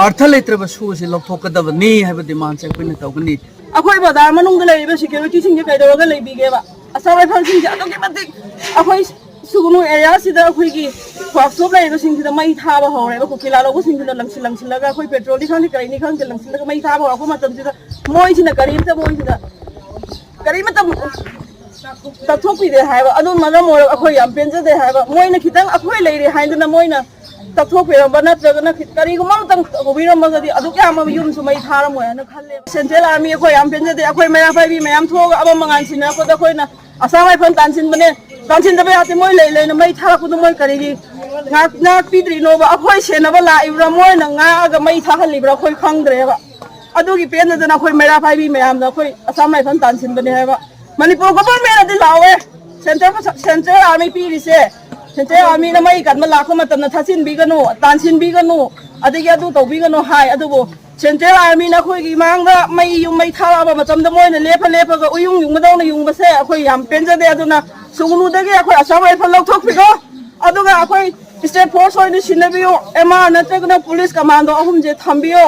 ꯑꯔꯊ ꯂꯩꯇ꯭ꯔꯕ ꯁꯨ ꯑꯁꯤ ꯂꯧꯊꯣꯛꯀꯗꯕꯅꯤ ꯍꯥꯏꯕ ꯗꯤꯃꯥꯟꯁꯦ ꯑꯩꯈꯣꯏꯅ ꯇꯧꯒꯅꯤ꯫ ꯑꯩꯈꯣꯏ ꯕꯖꯥꯔ ꯃꯅꯨꯡꯗ ꯂꯩꯔꯤꯕ ꯁꯦꯀ꯭ꯌꯨꯔꯤꯇꯤꯁꯤꯡꯁꯦ ꯀꯩꯗꯧꯔꯒ ꯂꯩꯕꯤꯒꯦꯕ? ꯑꯆꯥ ꯑꯊꯛꯁꯤꯡꯁꯦ ꯑꯗꯨꯛꯀꯤ ꯃꯇꯤꯛ ꯑꯩꯈꯣꯏ ꯁꯨꯒꯅꯨ ꯑꯦꯔꯤꯌꯥꯁꯤꯗ ꯑꯩꯈꯣꯏꯒꯤ ꯋꯥꯛꯁꯣꯞ ꯂꯩꯔꯤꯕꯁꯤꯡꯁꯤꯗ ꯃꯩ ꯊꯥꯕ ꯍꯧꯔꯦꯕ꯫ ꯀꯨꯀꯤ ꯂꯥꯂꯧꯕꯁꯤꯡꯁꯤꯅ ꯂꯪꯁꯤꯜ ꯂꯪꯁꯤꯜꯂꯒ ꯑꯩꯈꯣꯏ ꯄꯦꯇ꯭ꯔꯣꯜꯅꯤ ꯈꯪꯗꯦ, ꯀꯔꯤꯅꯤ ꯈꯪꯗꯦ, ꯂꯪꯁꯤꯜꯂꯒ ꯃꯩ ꯊꯥꯕ ꯍꯧꯔꯛꯄ ꯃꯇꯝꯁꯤꯗ ꯃꯣꯏꯁꯤꯅ ꯀꯔꯤꯝꯇ ꯃꯣꯏꯁꯤꯗ ꯀꯔꯤꯃꯇ ꯇꯛꯊꯣꯛꯄꯤꯗꯦ ꯍꯥꯏꯕ꯫ ꯑꯗꯨꯅ ꯃꯔꯝ ꯑꯣꯏꯔꯒ ꯑꯩꯈꯣꯏ ꯌꯥꯝ ꯄꯦꯟꯖꯗꯦ ꯍꯥꯏꯕ꯫ ꯃꯣꯏꯅ ꯈꯤꯇꯪ ꯑꯩꯈꯣꯏ ꯂꯩꯔꯦ ꯍꯥꯏꯗꯅ ꯃꯣꯏꯅ ꯇꯛꯊꯣꯛꯄꯤꯔꯝꯕ ꯅꯠꯇ꯭ꯔꯒꯅ ꯈꯤ- ꯀꯔꯤꯒꯨꯝꯕ ꯑꯃꯇꯪ ꯇꯧꯕꯤꯔꯝꯃꯒꯗꯤ ꯑꯗꯨꯛ ꯌꯥꯝꯕ ꯌꯨꯝꯁꯨ ꯃꯩ ꯊꯥꯔꯝꯃꯣꯏ ꯍꯥꯏꯅ ꯈꯜꯂꯦꯕ꯫ ꯁꯦꯟꯇ꯭ꯔꯦꯜ ꯑꯥꯔꯃꯤ ꯑꯩꯈꯣꯏ ꯌꯥꯝ ꯄꯦꯟꯖꯗꯦ꯫ ꯑꯩꯈꯣꯏ ꯃꯩꯔꯥ ꯄꯥꯏꯕꯤ ꯃꯌꯥꯝ ꯊꯣꯛꯑꯒ ꯑꯃꯝ ꯑꯉꯥꯟ ꯁꯤꯟꯅꯔꯛꯄꯗ ꯑꯩꯈꯣꯏꯅ ꯑꯁꯥꯝ ꯔꯥꯏꯐꯜ ꯇꯥꯟꯁꯤꯟꯕꯅꯦ, ꯇꯥꯟꯁꯤꯟꯗꯕ ꯌꯥꯗꯦ꯫ ꯃꯣꯏ ꯂꯩ ꯂꯩꯅ ꯃꯩ ꯊꯥꯔꯛꯄꯗꯣ ꯃꯣꯏ ꯀꯔꯤꯒꯤ ꯉꯥꯛ-, ꯉꯥꯛꯄꯤꯗ꯭ꯔꯤꯅꯣꯕ? ꯑꯩꯈꯣꯏ ꯁꯦꯟꯅꯕ ꯂꯥꯛꯏꯕ꯭ꯔꯥ, ꯃꯣꯏꯅ ꯉꯥꯛꯑꯒ ꯃꯩ ꯊꯥꯍꯜꯂꯤꯕ꯭ꯔꯥ ꯑꯩꯈꯣꯏ ꯈꯪꯗ꯭ꯔꯦꯕ꯫ ꯑꯗꯨꯒꯤ ꯄꯦꯟꯗꯗꯅ ꯑꯩꯈꯣꯏ ꯃꯩꯔꯥ ꯄꯥꯏꯕꯤ ꯃꯌꯥꯝꯅ ꯑꯩꯈꯣꯏ ꯑꯁꯥꯝ ꯔꯥꯏꯐꯜ ꯇꯥꯟꯁꯤꯟꯕꯅꯦ ꯍꯥꯏꯕ꯫ ꯃꯅꯤꯄꯨꯔ ꯒꯣꯚꯔꯟꯃꯦꯟꯅꯗꯤ ꯂꯥꯎꯋꯦ, ꯁꯦꯟꯇ꯭ꯔꯦꯜ, ꯁꯦꯟꯇ꯭ꯔꯦꯜ ꯑꯥꯔꯃꯤ ꯄꯤꯔꯤꯁꯦ, ꯁꯦꯟꯇ꯭ꯔꯦꯜ ꯑꯥꯔꯃꯤꯅ ꯃꯩ ꯀꯟꯕ ꯂꯥꯛꯄ ꯃꯇꯝꯗ ꯊꯥꯁꯤꯟꯕꯤꯒꯅꯨ, ꯇꯥꯟꯁꯤꯟꯕꯤꯒꯅꯨ, ꯑꯗꯒꯤ ꯑꯗꯨ ꯇꯧꯕꯤꯒꯅꯨ ꯍꯥꯏ꯫ ꯑꯗꯨꯕꯨ ꯁꯦꯟꯇ꯭ꯔꯦꯜ ꯑꯥꯔꯃꯤꯅ ꯑꯩꯈꯣꯏꯒꯤ ꯃꯥꯡꯗ ꯃꯩ ꯌꯨꯝ ꯃꯩ ꯊꯥꯔꯛꯑꯕ ꯃꯇꯝꯗ ꯃꯣꯏꯅ ꯂꯦꯞꯄ ꯂꯦꯞꯄꯒ ꯎꯌꯨꯡ ꯌꯨꯡꯕꯗꯧꯅ ꯌꯨꯡꯕꯁꯦ ꯑꯩꯈꯣꯏ ꯌꯥꯝ ꯄꯦꯟꯖꯗꯦ꯫ ꯑꯗꯨꯅ ꯁꯨꯒꯅꯨꯗꯒꯤ ꯑꯩꯈꯣꯏ ꯑꯁꯥꯝ ꯔꯥꯏꯐꯜ ꯂꯧꯊꯣꯛꯄꯤꯔꯣ, ꯑꯗꯨꯒ ꯑꯩꯈꯣꯏ ꯁ꯭ꯇꯦꯠ ꯐꯣꯔꯁ ꯑꯣꯏꯅ ꯁꯤꯟꯅꯕꯤꯌꯨ, ꯑꯦꯝ ꯑꯥꯔ ꯅꯠꯇ꯭ꯔꯒꯅ ꯄꯨꯂꯤꯁ ꯀꯃꯥꯟꯗꯣ ꯑꯍꯨꯝꯁꯦ ꯊꯝꯕꯤꯌꯣ꯫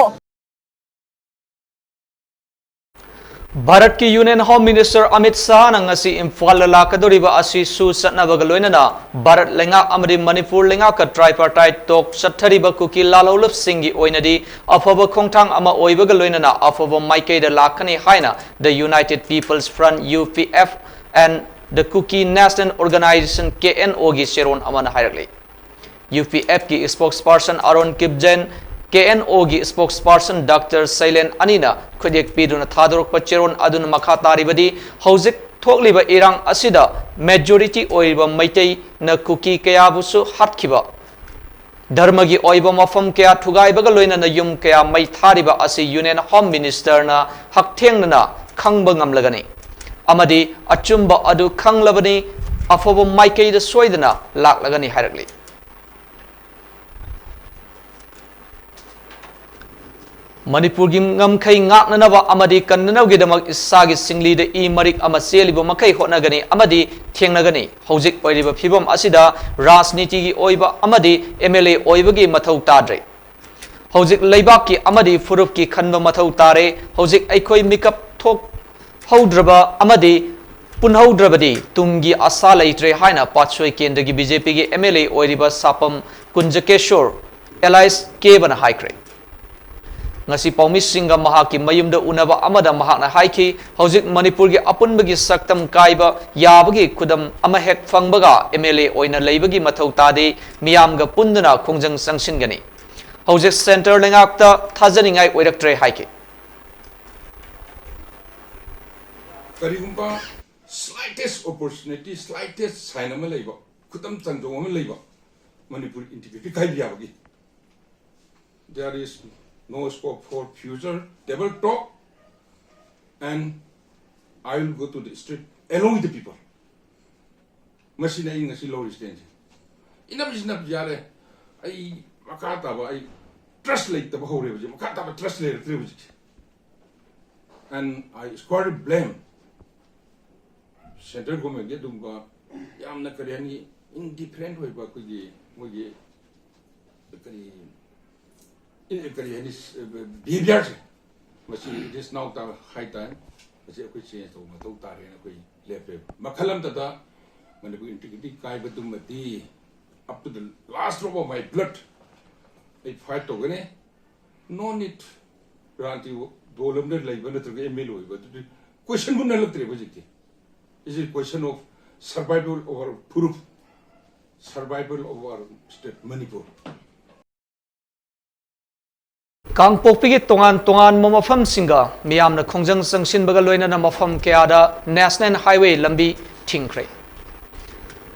ꯚꯥꯔꯠꯀꯤ ꯌꯨꯅꯤꯌꯟ ꯍꯣꯝ ꯃꯤꯅꯤꯁꯇꯔ ꯑꯃꯤꯠ ꯁꯥꯍꯅ ꯉꯁꯤ ꯏꯝꯐꯥꯜꯗ ꯂꯥꯛꯀꯗꯧꯔꯤꯕ ꯑꯁꯤꯁꯨ ꯆꯠꯅꯕꯒ ꯂꯣꯏꯅꯅ ꯚꯥꯔꯠ ꯂꯩꯉꯥꯛ ꯑꯃꯗꯤ ꯃꯅꯤꯄꯨꯔ ꯂꯩꯉꯥꯛꯀ tripartite talk ꯆꯠꯊꯔꯤꯕ ꯀꯨꯀꯤ ꯂꯥꯂꯧꯂꯞꯁꯤꯡꯒꯤ ꯑꯣꯏꯅꯗꯤ ꯑꯐꯕ ꯈꯣꯡꯊꯥꯡ ꯑꯃ ꯑꯣꯏꯕꯒ ꯂꯣꯏꯅꯅ ꯑꯐꯕ ꯃꯥꯏꯀꯩꯗ ꯂꯥꯛꯀꯅꯤ ꯍꯥꯏꯅ The United People's Front, U P F, and The Kuki National Organization, K N O, ꯒꯤ ꯆꯦꯔꯣꯜ ꯑꯃꯅ ꯍꯥꯏꯔꯛꯂꯤ꯫ U P F ꯀꯤ spokesperson Arun ꯀꯤꯞꯖꯦꯟ, K N O ꯒꯤ spokesperson ꯗꯥꯛꯇꯔ ꯁꯩꯂꯦꯟ ꯑꯅꯤꯅ ꯈꯨꯠꯌꯦꯛ ꯄꯤꯗꯨꯅ ꯊꯥꯗꯣꯔꯛꯄ ꯆꯦꯔꯣꯜ ꯑꯗꯨꯅ ꯃꯈꯥ ꯇꯥꯔꯤꯕꯗꯤ, ꯍꯧꯖꯤꯛ ꯊꯣꯛꯂꯤꯕ ꯏꯔꯥꯡ ꯑꯁꯤꯗ majority ꯑꯣꯏꯔꯤꯕ ꯃꯩꯇꯩꯅ ꯀꯨꯀꯤ ꯀꯌꯥꯕꯨꯁꯨ ꯍꯥꯠꯈꯤꯕ, ꯙꯔꯃꯒꯤ ꯑꯣꯏꯕ ꯃꯐꯝ ꯀꯌꯥ ꯊꯨꯒꯥꯏꯕꯒ ꯂꯣꯏꯅꯅ ꯌꯨꯝ ꯀꯌꯥ ꯃꯩ ꯊꯥꯔꯤꯕ ꯑꯁꯤ ꯌꯨꯅꯤꯌꯟ ꯍꯣꯝ ꯃꯤꯅꯤꯁꯇꯔꯅ ꯍꯛꯊꯦꯡꯅꯅ ꯈꯪꯕ ꯉꯝꯂꯒꯅꯤ ꯑꯃꯗꯤ ꯑꯆꯨꯝꯕ ꯑꯗꯨ ꯈꯪꯂꯕꯅꯤ, ꯑꯐꯕ ꯃꯥꯏꯀꯩꯗ ꯁꯣꯏꯗꯅ ꯂꯥꯛꯂꯒꯅꯤ ꯍꯥꯏꯔꯛꯂꯤ꯫ ꯃꯅꯤꯄꯨꯔꯒꯤ ꯉꯝꯈꯩ ꯉꯥꯛꯅꯅꯕ ꯑꯃꯗꯤ ꯀꯟꯅꯅꯕꯒꯤꯗꯃꯛ ꯏꯁꯥꯒꯤ ꯁꯤꯡꯂꯤꯗ ꯏ ꯃꯔꯤꯛ ꯑꯃ ꯆꯦꯜꯂꯤꯕ ꯃꯈꯩ ꯍꯣꯠꯅꯒꯅꯤ ꯑꯃꯗꯤ ꯊꯦꯡꯅꯒꯅꯤ꯫ ꯍꯧꯖꯤꯛ ꯑꯣꯏꯔꯤꯕ ꯐꯤꯕꯝ ꯑꯁꯤꯗ ꯔꯥꯖꯅꯤꯇꯤꯒꯤ ꯑꯣꯏꯕ ꯑꯃꯗꯤ M L A ꯑꯣꯏꯕꯒꯤ ꯃꯊꯧ ꯇꯥꯗ꯭ꯔꯦ꯫ ꯍꯧꯖꯤꯛ ꯂꯩꯕꯥꯛꯀꯤ ꯑꯃꯗꯤ ꯐꯨꯔꯨꯞꯀꯤ ꯈꯟꯕ ꯃꯊꯧ ꯇꯥꯔꯦ꯫ ꯍꯧꯖꯤꯛ ꯑꯩꯈꯣꯏ ꯃꯤꯀꯞ ꯊꯣꯛꯍꯧꯗ꯭ꯔꯕ ꯑꯃꯗꯤ ꯄꯨꯟꯍꯧꯗ꯭ꯔꯕꯗꯤ ꯇꯨꯡꯒꯤ ꯑꯁꯥ ꯂꯩꯇ꯭ꯔꯦ ꯍꯥꯏꯅ ꯄꯥꯠꯁꯣꯏ ꯀꯦꯟꯗ꯭ꯔꯒꯤ ꯕꯤ ꯖꯦ ꯄꯤꯒꯤ ꯑꯦꯝ ꯑꯦꯜ ꯑꯦ ꯑꯣꯏꯔꯤꯕ ꯁꯥꯄꯝ ꯀꯨꯟꯖꯀꯦꯁꯣꯔ ꯑꯦꯂꯥꯏꯁ ꯀꯦꯕꯅ ꯍꯥꯏꯈ꯭ꯔꯦ꯫ ꯉꯁꯤ ꯄꯥꯎꯃꯤꯁꯤꯡꯒ ꯃꯍꯥꯛꯀꯤ ꯃꯌꯨꯝꯗ ꯎꯅꯕ ꯑꯃꯗ ꯃꯍꯥꯛꯅ ꯍꯥꯏꯈꯤ, ꯍꯧꯖꯤꯛ ꯃꯅꯤꯄꯨꯔꯒꯤ ꯑꯄꯨꯟꯕꯒꯤ ꯁꯛꯇꯝ ꯀꯥꯏꯕ ꯌꯥꯕꯒꯤ ꯈꯨꯗꯝ ꯑꯃ ꯍꯦꯛ ꯐꯪꯕꯒ ꯑꯦꯝ ꯑꯦꯜ ꯑꯦ ꯑꯣꯏꯅ ꯂꯩꯕꯒꯤ ꯃꯊꯧ ꯇꯥꯗꯦ, ꯃꯤꯌꯥꯝꯒ ꯄꯨꯟꯗꯨꯅ ꯈꯣꯡꯖꯪ ꯆꯪꯁꯤꯟꯒꯅꯤ꯫ ꯍꯧꯖꯤꯛ ꯁꯦꯟꯇꯔ ꯂꯩꯉꯥꯛꯇ ꯊꯥꯖꯅꯤꯡꯉꯥꯏ ꯑꯣꯏꯔꯛꯇ꯭ꯔꯦ ꯍꯥꯏꯈꯤ꯫ ꯀꯔꯤꯒꯨꯝꯕ slightest opportunity, slightest sign ꯑꯃ ꯂꯩꯕ, ꯈꯨꯗꯝ ꯆꯥꯡꯗꯝ ꯑꯃ ꯂꯩꯕ, ꯃꯅꯤꯄꯨꯔ ꯏꯟꯇꯤꯒ꯭ꯔꯤꯇꯤ ꯀꯥꯏꯕ ꯌꯥꯕꯒꯤ, there is no scope for future table talk, and I will go to the street along with the people. ꯃꯁꯤꯅ ꯑꯩ ꯉꯁꯤ ꯂꯧꯔꯤ ꯁ꯭ꯇꯦꯟꯁꯦ꯫ ꯏꯅꯞ ꯏꯁ ꯏꯅꯞ ꯌꯥꯔꯦ꯫ ꯑꯩ ꯃꯈꯥ ꯇꯥꯕ ꯑꯩ ꯇ꯭ꯔꯁ ꯂꯩꯇꯕ ꯍꯧꯔꯦ ꯍꯧꯖꯤꯛ꯫ ꯃꯈꯥ ꯇꯥꯕ ꯇ꯭ꯔꯁ ꯂꯩꯔꯛꯇ꯭ꯔꯦ ꯍꯧꯖꯤꯛꯁꯦ꯫ And I squarely blame central governmentꯀꯤ ꯑꯗꯨꯒꯨꯝꯕ ꯌꯥꯝꯅ ꯀꯔꯤ ꯍꯥꯏꯅꯤ, indifferent ꯑꯣꯏꯕ ꯑꯩꯈꯣꯏꯒꯤ ꯃꯣꯏꯒꯤ ꯀꯔꯤ, ꯀꯔꯤ ꯍꯥꯏꯅꯤ, behaviourꯁꯦ, ꯃꯁꯤ it is now time, high time, ꯃꯁꯤ ꯑꯩꯈꯣꯏ change ꯇꯧꯕ ꯃꯊꯧ ꯇꯥꯔꯦꯅ ꯑꯩꯈꯣꯏ ꯂꯦꯞꯄꯦꯕ꯫ ꯃꯈꯜ ꯑꯃꯠꯇꯗ ꯃꯅꯤꯄꯨꯔ ꯏꯟꯇꯤꯒ꯭ꯔꯤꯇꯤ ꯀꯥꯏꯕꯗꯨꯃꯗꯤ up to the last drop of my blood ꯑꯩ fight ꯇꯧꯒꯅꯤ꯫ No need ꯔꯥꯟꯇꯤ ꯗꯣꯜ ꯑꯃꯗ ꯂꯩꯕ ꯅꯠꯇ꯭ꯔꯒ ꯑꯦꯝ ꯑꯦꯜ ꯑꯣꯏꯕ ꯑꯗꯨꯗꯤ questionꯕꯨ ꯅꯠꯂꯛꯇ꯭ꯔꯦꯕ ꯍꯧꯖꯤꯛꯇꯤ꯫ It is question of survival of our ꯐꯨꯔꯨꯞ, survival of our state Manipur. ꯀꯥꯡꯄꯣꯛꯄꯤꯒꯤ ꯇꯣꯉꯥꯟ ꯇꯣꯉꯥꯟꯕ ꯃꯐꯝꯁꯤꯡꯒ ꯃꯤꯌꯥꯝꯅ ꯈꯣꯡꯖꯪ ꯆꯪꯁꯤꯟꯕꯒ ꯂꯣꯏꯅꯅ ꯃꯐꯝ ꯀꯌꯥꯗ ꯅꯦꯁꯅꯦꯜ ꯍꯥꯏꯋꯦ ꯂꯝꯕꯤ ꯊꯤꯡꯈ꯭ꯔꯦ꯫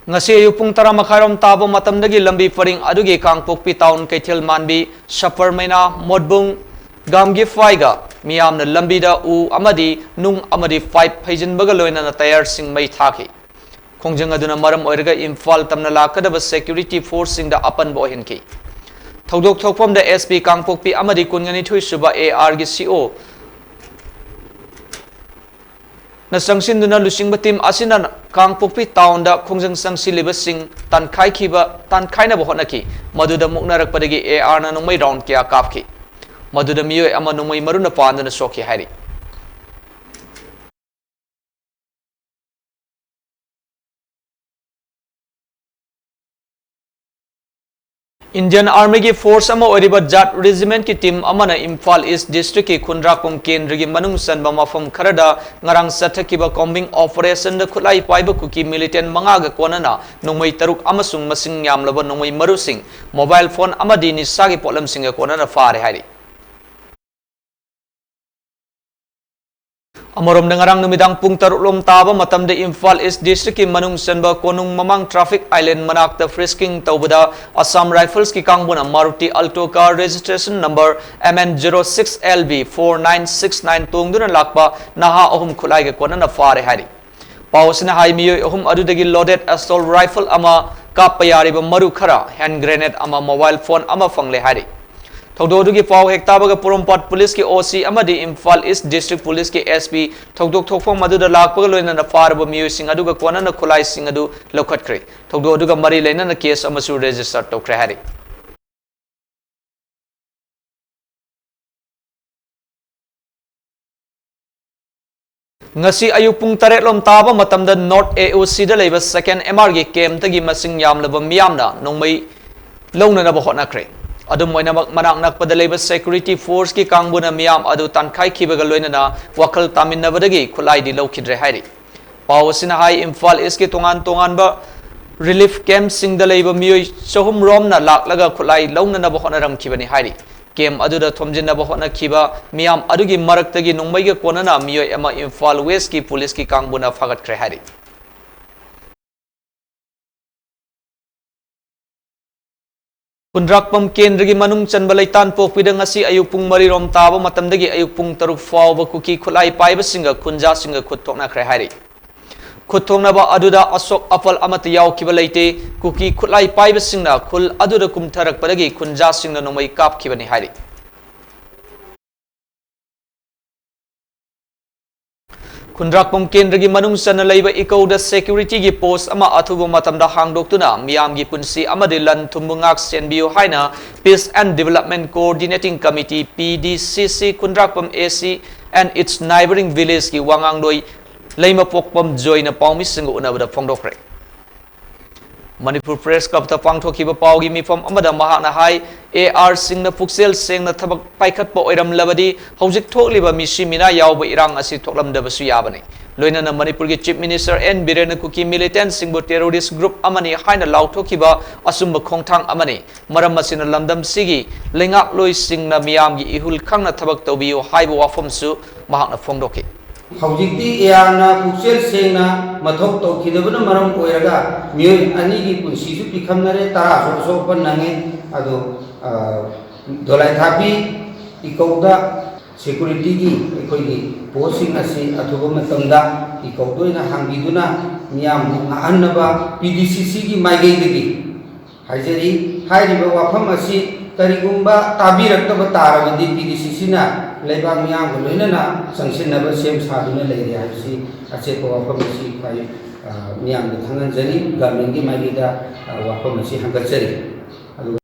ꯉꯁꯤ ꯑꯌꯨꯛ ꯄꯨꯡ ꯇꯔꯥ ꯃꯈꯥꯏꯔꯣꯝ ꯇꯥꯕ ꯃꯇꯝꯗꯒꯤ ꯂꯝꯕꯤ ꯄꯔꯤꯡ ꯑꯗꯨꯒꯤ ꯀꯥꯡꯄꯣꯛꯄꯤ ꯇꯥꯎꯟ ꯀꯩꯊꯦꯜ ꯃꯥꯟꯕꯤ, ꯁꯄꯔꯃꯩꯅꯥ, ꯃꯣꯠꯕꯨꯡ, ꯒꯥꯝꯒꯤꯐꯥꯏꯒ ꯃꯤꯌꯥꯝꯅ ꯂꯝꯕꯤꯗ ꯎ ꯑꯃꯗꯤ ꯅꯨꯡ ꯑꯃꯗꯤ ꯄꯥꯏꯞ ꯐꯩꯖꯤꯟꯕꯒ ꯂꯣꯏꯅꯅ ꯇꯌꯥꯔꯁꯤꯡ ꯃꯩ ꯊꯥꯈꯤ꯫ ꯈꯣꯡꯖꯪ ꯑꯗꯨꯅ ꯃꯔꯝ ꯑꯣꯏꯔꯒ ꯏꯝꯐꯥꯜ ꯇꯝꯅ ꯂꯥꯛꯀꯗꯕ ꯁꯦꯀ꯭ꯌꯨꯔꯤꯇꯤ ꯐꯣꯔꯁꯁꯤꯡꯗ ꯑꯄꯟꯕ ꯑꯣꯏꯍꯟꯈꯤ꯫ ꯊꯧꯗꯣꯛ ꯊꯣꯛꯐꯝꯗ ꯑꯦꯁ ꯄꯤ ꯀꯥꯡꯄꯣꯛꯄꯤ ꯑꯃꯗꯤ ꯀꯨꯟꯒꯅꯤꯊꯣꯏ ꯁꯨꯕ ꯑꯦ ꯑꯥꯔꯒꯤ ꯁꯤ ꯑꯣ ꯅ ꯆꯪꯁꯤꯟꯗꯨꯅ ꯂꯨꯆꯤꯡꯕ ꯇꯤꯝ ꯑꯁꯤꯅ ꯀꯥꯡꯄꯣꯛꯄꯤ ꯇꯥꯎꯟꯗ ꯈꯣꯡꯖꯪ ꯆꯪꯁꯤꯜꯂꯤꯕꯁꯤꯡ ꯇꯥꯟꯈꯥꯏꯈꯤꯕ, ꯇꯥꯟꯈꯥꯏꯅꯕ ꯍꯣꯠꯅꯈꯤ꯫ ꯃꯗꯨꯗ ꯃꯨꯛꯅꯔꯛꯄꯗꯒꯤ ꯑꯦ ꯑꯥꯔꯅ ꯅꯣꯡꯃꯩ ꯔꯥꯎꯟ ꯀꯌꯥ ꯀꯥꯞꯈꯤ꯫ ꯃꯗꯨꯗ ꯃꯤꯑꯣꯏ ꯑꯃ ꯅꯣꯡꯃꯩ ꯃꯔꯨꯅ ꯄꯥꯟꯗꯨꯅ ꯁꯣꯛꯈꯤ ꯍꯥꯏꯔꯤ꯫ Indian Army ꯒꯤ force ꯑꯃ ꯑꯣꯏꯔꯤꯕ ꯖꯥꯠ regiment ꯀꯤ team ꯑꯃꯅ ꯏꯝꯐꯥꯜ East district ꯀꯤ ꯈꯨꯟꯗ꯭ꯔꯥꯛꯄꯝ ꯀꯦꯟꯗ꯭ꯔꯒꯤ ꯃꯅꯨꯡ ꯆꯟꯕ ꯃꯐꯝ ꯈꯔꯗ ꯉꯔꯥꯡ ꯆꯠꯊꯈꯤꯕ combing operation ꯗ ꯈꯨꯠꯂꯥꯏ ꯄꯥꯏꯕ ꯀꯨꯀꯤ militant ꯃꯉꯥꯒ ꯀꯣꯟꯅꯅ ꯅꯣꯡꯃꯩ ꯇꯔꯨꯛ ꯑꯃꯁꯨꯡ ꯃꯁꯤꯡ ꯌꯥꯝꯂꯕ ꯅꯣꯡꯃꯩ ꯃꯔꯨꯁꯤꯡ, mobile phone ꯑꯃꯗꯤ ꯅꯤꯁꯥꯒꯤ ꯄꯣꯠꯂꯝꯁꯤꯡꯒ ꯀꯣꯟꯅꯅ ꯐꯥꯔꯦ ꯍꯥꯏꯔꯤ꯫ ꯑꯃꯔꯣꯝꯗ, ꯉꯔꯥꯡ ꯅꯨꯃꯤꯗꯥꯡ ꯄꯨꯡ ꯇꯔꯨꯛ ꯂꯣꯝ ꯇꯥꯕ ꯃꯇꯝꯗ ꯏꯝꯐꯥꯜ East district ꯀꯤ ꯃꯅꯨꯡ ꯆꯟꯕ ꯀꯣꯅꯨꯡ ꯃꯃꯥꯡ traffic island ꯃꯅꯥꯛꯇ frisking ꯇꯧꯕꯗ Assam Rifles ꯀꯤ ꯀꯥꯡꯕꯨꯅ Maruti Alto car registration number M N zero six L V four nine six nine ꯇꯣꯡꯗꯨꯅ ꯂꯥꯛꯄ ꯅꯍꯥ ꯑꯍꯨꯝ ꯈꯨꯠꯂꯥꯏꯒ ꯀꯣꯟꯅꯅ ꯐꯥꯔꯦ ꯍꯥꯏꯔꯤ꯫ ꯄꯥꯎ ꯑꯁꯤꯅ ꯍꯥꯏ, ꯃꯤꯑꯣꯏ ꯑꯍꯨꯝ ꯑꯗꯨꯗꯒꯤ loaded assault rifle ꯑꯃ, ꯀꯥꯞꯄ ꯌꯥꯔꯤꯕ ꯃꯔꯨ ꯈꯔ, hand grenade ꯑꯃ, mobile phone ꯑꯃ ꯐꯪꯂꯦ ꯍꯥꯏꯔꯤ꯫ ꯊꯧꯗꯣꯛ ꯑꯗꯨꯒꯤ ꯄꯥꯎ ꯍꯦꯛ ꯇꯥꯕꯒ ꯄꯣꯔꯣꯝꯄꯥꯠ ꯄꯨꯂꯤꯁꯀꯤ O C ꯑꯃꯗꯤ ꯏꯝꯐꯥꯜ East district ꯄꯨꯂꯤꯁꯀꯤ S P ꯊꯧꯗꯣꯛ ꯊꯣꯛꯐꯝ ꯑꯗꯨꯗ ꯂꯥꯛꯄꯒ ꯂꯣꯏꯅꯅ ꯐꯥꯔꯕ ꯃꯤꯑꯣꯏꯁꯤꯡ ꯑꯗꯨꯒ ꯀꯣꯟꯅꯅ ꯈꯨꯠꯂꯥꯏꯁꯤꯡ ꯑꯗꯨ ꯂꯧꯈꯠꯈ꯭ꯔꯦ꯫ ꯊꯧꯗꯣꯛ ꯑꯗꯨꯒ ꯃꯔꯤ ꯂꯩꯅꯅ case ꯑꯃꯁꯨ register ꯇꯧꯈ꯭ꯔꯦ ꯍꯥꯏꯔꯤ꯫ ꯉꯁꯤ ꯑꯌꯨꯛ ꯄꯨꯡ ꯇꯔꯦꯠ ꯂꯣꯝ ꯇꯥꯕ ꯃꯇꯝꯗ North A O C ꯗ ꯂꯩꯕ second M R ꯒꯤ camp ꯇꯒꯤ ꯃꯁꯤꯡ ꯌꯥꯝꯂꯕ ꯃꯤꯌꯥꯝꯅ ꯅꯣꯡꯃꯩ ꯂꯧꯅꯅꯕ ꯍꯣꯠꯅꯈ꯭ꯔꯦ꯫ ꯑꯗꯨꯝ ꯑꯣꯏꯅꯃꯛ, ꯃꯅꯥꯛ ꯅꯛꯄꯗ ꯂꯩꯕ security force ꯀꯤ ꯀꯥꯡꯕꯨꯅ ꯃꯤꯌꯥꯝ ꯑꯗꯨ ꯇꯥꯟꯈꯥꯏꯈꯤꯕꯒ ꯂꯣꯏꯅꯅ ꯋꯥꯈꯜ ꯇꯥꯃꯤꯟꯅꯕꯗꯒꯤ ꯈꯨꯠꯂꯥꯏꯗꯤ ꯂꯧꯈꯤꯗ꯭ꯔꯦ ꯍꯥꯏꯔꯤ꯫ ꯄꯥꯎ ꯑꯁꯤꯅ ꯍꯥꯏ, ꯏꯝꯐꯥꯜ East ꯀꯤ ꯇꯣꯉꯥꯟ ꯇꯣꯉꯥꯟꯕ relief camp ꯁꯤꯡꯗ ꯂꯩꯕ ꯃꯤꯑꯣꯏ ꯆꯍꯨꯝ ꯔꯣꯝꯅ ꯂꯥꯛꯂꯒ ꯈꯨꯠꯂꯥꯏ ꯂꯧꯅꯅꯕ ꯍꯣꯠꯅꯔꯝꯈꯤꯕꯅꯤ ꯍꯥꯏꯔꯤ꯫ Camp ꯑꯗꯨꯗ ꯊꯣꯝꯖꯤꯟꯅꯕ ꯍꯣꯠꯅꯈꯤꯕ ꯃꯤꯌꯥꯝ ꯑꯗꯨꯒꯤ ꯃꯔꯛꯇꯒꯤ ꯅꯣꯡꯃꯩꯒ ꯀꯣꯟꯅꯅ ꯃꯤꯑꯣꯏ ꯑꯃ ꯏꯝꯐꯥꯜ West ꯀꯤ ꯄꯨꯂꯤꯁꯀꯤ ꯀꯥꯡꯕꯨꯅ ꯐꯥꯒꯠꯈ꯭ꯔꯦ ꯍꯥꯏꯔꯤ꯫ ꯈꯨꯟꯗ꯭ꯔꯥꯛꯄꯝ ꯀꯦꯟꯗ꯭ꯔꯒꯤ ꯃꯅꯨꯡ ꯆꯟꯕ ꯂꯩꯇꯥꯟꯄꯣꯛꯄꯤꯗ ꯉꯁꯤ ꯑꯌꯨꯛ ꯄꯨꯡ ꯃꯔꯤ ꯔꯣꯝ ꯇꯥꯕ ꯃꯇꯝꯗꯒꯤ ꯑꯌꯨꯛ ꯄꯨꯡ ꯇꯔꯨꯛ ꯐꯥꯎꯕ ꯀꯨꯀꯤ ꯈꯨꯠꯂꯥꯏ ꯄꯥꯏꯕꯁꯤꯡꯒ ꯈꯨꯟꯖꯥꯁꯤꯡꯒ ꯈꯨꯠ ꯊꯣꯛꯅꯈ꯭ꯔꯦ ꯍꯥꯏꯔꯤ꯫ ꯈꯨꯠ ꯊꯣꯛꯅꯕ ꯑꯗꯨꯗ ꯑꯁꯣꯛ ꯑꯄꯜ ꯑꯃꯠꯇ ꯌꯥꯎꯈꯤꯕ ꯂꯩꯇꯦ꯫ ꯀꯨꯀꯤ ꯈꯨꯠꯂꯥꯏ ꯄꯥꯏꯕꯁꯤꯡꯅ ꯈꯨꯜ ꯑꯗꯨꯗ ꯀꯨꯝꯊꯔꯛꯄꯗꯒꯤ ꯈꯨꯟꯖꯥꯁꯤꯡꯅ ꯅꯣꯡꯃꯩ ꯀꯥꯞꯈꯤꯕꯅꯤ ꯍꯥꯏꯔꯤ꯫ ꯈꯨꯟꯗ꯭ꯔꯥꯛꯄꯝ ꯀꯦꯟꯗ꯭ꯔꯒꯤ ꯃꯅꯨꯡ ꯆꯟꯅ ꯂꯩꯕ ꯏꯀꯧꯗ security ꯒꯤ post ꯑꯃ ꯑꯊꯨꯕ ꯃꯇꯝꯗ ꯍꯥꯡꯗꯣꯛꯇꯨꯅ ꯃꯤꯌꯥꯝꯒꯤ ꯄꯨꯟꯁꯤ ꯑꯃꯗꯤ ꯂꯟ ꯊꯨꯝꯕꯨ ꯉꯥꯛ ꯁꯦꯟꯕꯤꯌꯨ ꯍꯥꯏꯅ Peace and Development Coordinating Committee, P D C C, Khundrakpam A C and its neighboring village ꯀꯤ ꯋꯥꯉꯥꯡꯂꯣꯏ ꯂꯩꯃꯄꯣꯛꯄꯝ ꯖꯣꯏꯅ ꯄꯥꯎꯃꯤꯁꯤꯡꯒ ꯎꯅꯕꯗ ꯐꯣꯡꯗꯣꯛꯈ꯭ꯔꯦ꯫ ꯃꯅꯤꯄꯨꯔ ꯄ꯭ꯔꯦꯁ ꯀ꯭ꯂꯕꯇ ꯄꯥꯡꯊꯣꯛꯈꯤꯕ ꯄꯥꯎꯒꯤ ꯃꯤꯐꯝ ꯑꯃꯗ ꯃꯍꯥꯛꯅ ꯍꯥꯏ, ꯑꯦ ꯑꯥꯔ ꯁꯤꯡꯅ ꯄꯨꯛꯆꯦꯜ ꯁꯦꯡꯅ ꯊꯕꯛ ꯄꯥꯏꯈꯠꯄ ꯑꯣꯏꯔꯝꯂꯕꯗꯤ ꯍꯧꯖꯤꯛ ꯊꯣꯛꯂꯤꯕ ꯃꯤꯁꯤ ꯃꯤꯅꯥ ꯌꯥꯎꯕ ꯏꯔꯥꯡ ꯑꯁꯤ ꯊꯣꯛꯂꯝꯗꯕꯁꯨ ꯌꯥꯕꯅꯤ꯫ ꯂꯣꯏꯅꯅ ꯃꯅꯤꯄꯨꯔꯒꯤ ꯆꯤꯐ ꯃꯤꯅꯤꯁꯇꯔ ꯑꯦꯟ ꯕꯤꯔꯦꯟꯅ ꯀꯨꯀꯤ ꯃꯤꯂꯤꯇꯦꯟꯠꯁꯤꯡꯕꯨ ꯇꯦꯔꯣꯔꯤꯁ ꯒ꯭ꯔꯨꯞ ꯑꯃꯅꯤ ꯍꯥꯏꯅ ꯂꯥꯎꯊꯣꯛꯈꯤꯕ ꯑꯆꯨꯝꯕ ꯈꯣꯡꯊꯥꯡ ꯑꯃꯅꯤ꯫ ꯃꯔꯝ ꯑꯁꯤꯅ ꯂꯝꯗꯝꯁꯤꯒꯤ ꯂꯩꯉꯥꯛꯂꯣꯏꯁꯤꯡꯅ ꯃꯤꯌꯥꯝꯒꯤ ꯏꯍꯨꯜ ꯈꯪꯅ ꯊꯕꯛ ꯇꯧꯕꯤꯌꯨ ꯍꯥꯏꯕ ꯋꯥꯐꯝꯁꯨ ꯃꯍꯥꯛꯅ ꯐꯣꯡꯗꯣꯛꯈꯤ꯫ ꯍꯧꯖꯤꯛꯇꯤ ꯑꯦ ꯑꯥꯔꯅ ꯄꯨꯛꯆꯦꯜ ꯁꯦꯡꯅ ꯃꯊꯧ ꯇꯧꯈꯤꯗꯕꯅ ꯃꯔꯝ ꯑꯣꯏꯔꯒ ꯃꯤꯑꯣꯏ ꯑꯅꯤꯒꯤ ꯄꯨꯟꯁꯤꯁꯨ ꯄꯤꯈꯝꯅꯔꯦ, ꯇꯔꯥꯁꯨ ꯑꯁꯣꯛꯄ ꯅꯪꯉꯦ꯫ ꯑꯗꯣ, ꯑ, ꯗꯣꯂꯥꯏꯊꯥꯕꯤ ꯏꯀꯧꯗ ꯁꯦꯀꯨꯔꯤꯇꯤꯒꯤ ꯑꯩꯈꯣꯏꯒꯤ ꯄꯣꯁꯁꯤꯡ ꯑꯁꯤ ꯑꯊꯨꯕ ꯃꯇꯝꯗ ꯏꯀꯧꯗ ꯑꯣꯏꯅ ꯍꯥꯡꯕꯤꯗꯨꯅ ꯃꯤꯌꯥꯝꯕꯨ ꯉꯥꯛꯍꯟꯅꯕ ꯄꯤ ꯗꯤ ꯁꯤ ꯁꯤꯒꯤ ꯃꯥꯏꯀꯩꯗꯒꯤ ꯍꯥꯏꯖꯔꯤ꯫ ꯍꯥꯏꯔꯤꯕ ꯋꯥꯐꯝ ꯑꯁꯤ ꯀꯔꯤꯒꯨꯝꯕ ꯇꯥꯕꯤꯔꯛꯇꯕ ꯇꯥꯔꯕꯗꯤ ꯄꯤ ꯗꯤ ꯁꯤ ꯁꯤꯅ ꯂꯩꯕꯥꯛ ꯃꯤꯌꯥꯝꯒ ꯂꯣꯏꯅꯅ ꯆꯪꯁꯤꯟꯅꯕ ꯁꯦꯝ ꯁꯥꯗꯨꯅ ꯂꯩꯔꯦ ꯍꯥꯏꯕꯁꯤ ꯑꯆꯦꯠꯄ ꯋꯥꯐꯝ ꯑꯁꯤ ꯑꯩ, ꯑ, ꯃꯤꯌꯥꯝꯗ ꯈꯪꯍꯟꯖꯔꯤ꯫ ꯒꯚꯔꯟꯃꯦꯟꯒꯤ ꯃꯥꯏꯀꯩꯗ, ꯑ, ꯋꯥꯐꯝ ꯑꯁꯤ ꯍꯪꯒꯠꯆꯔꯤ꯫ ꯑꯗꯨꯒ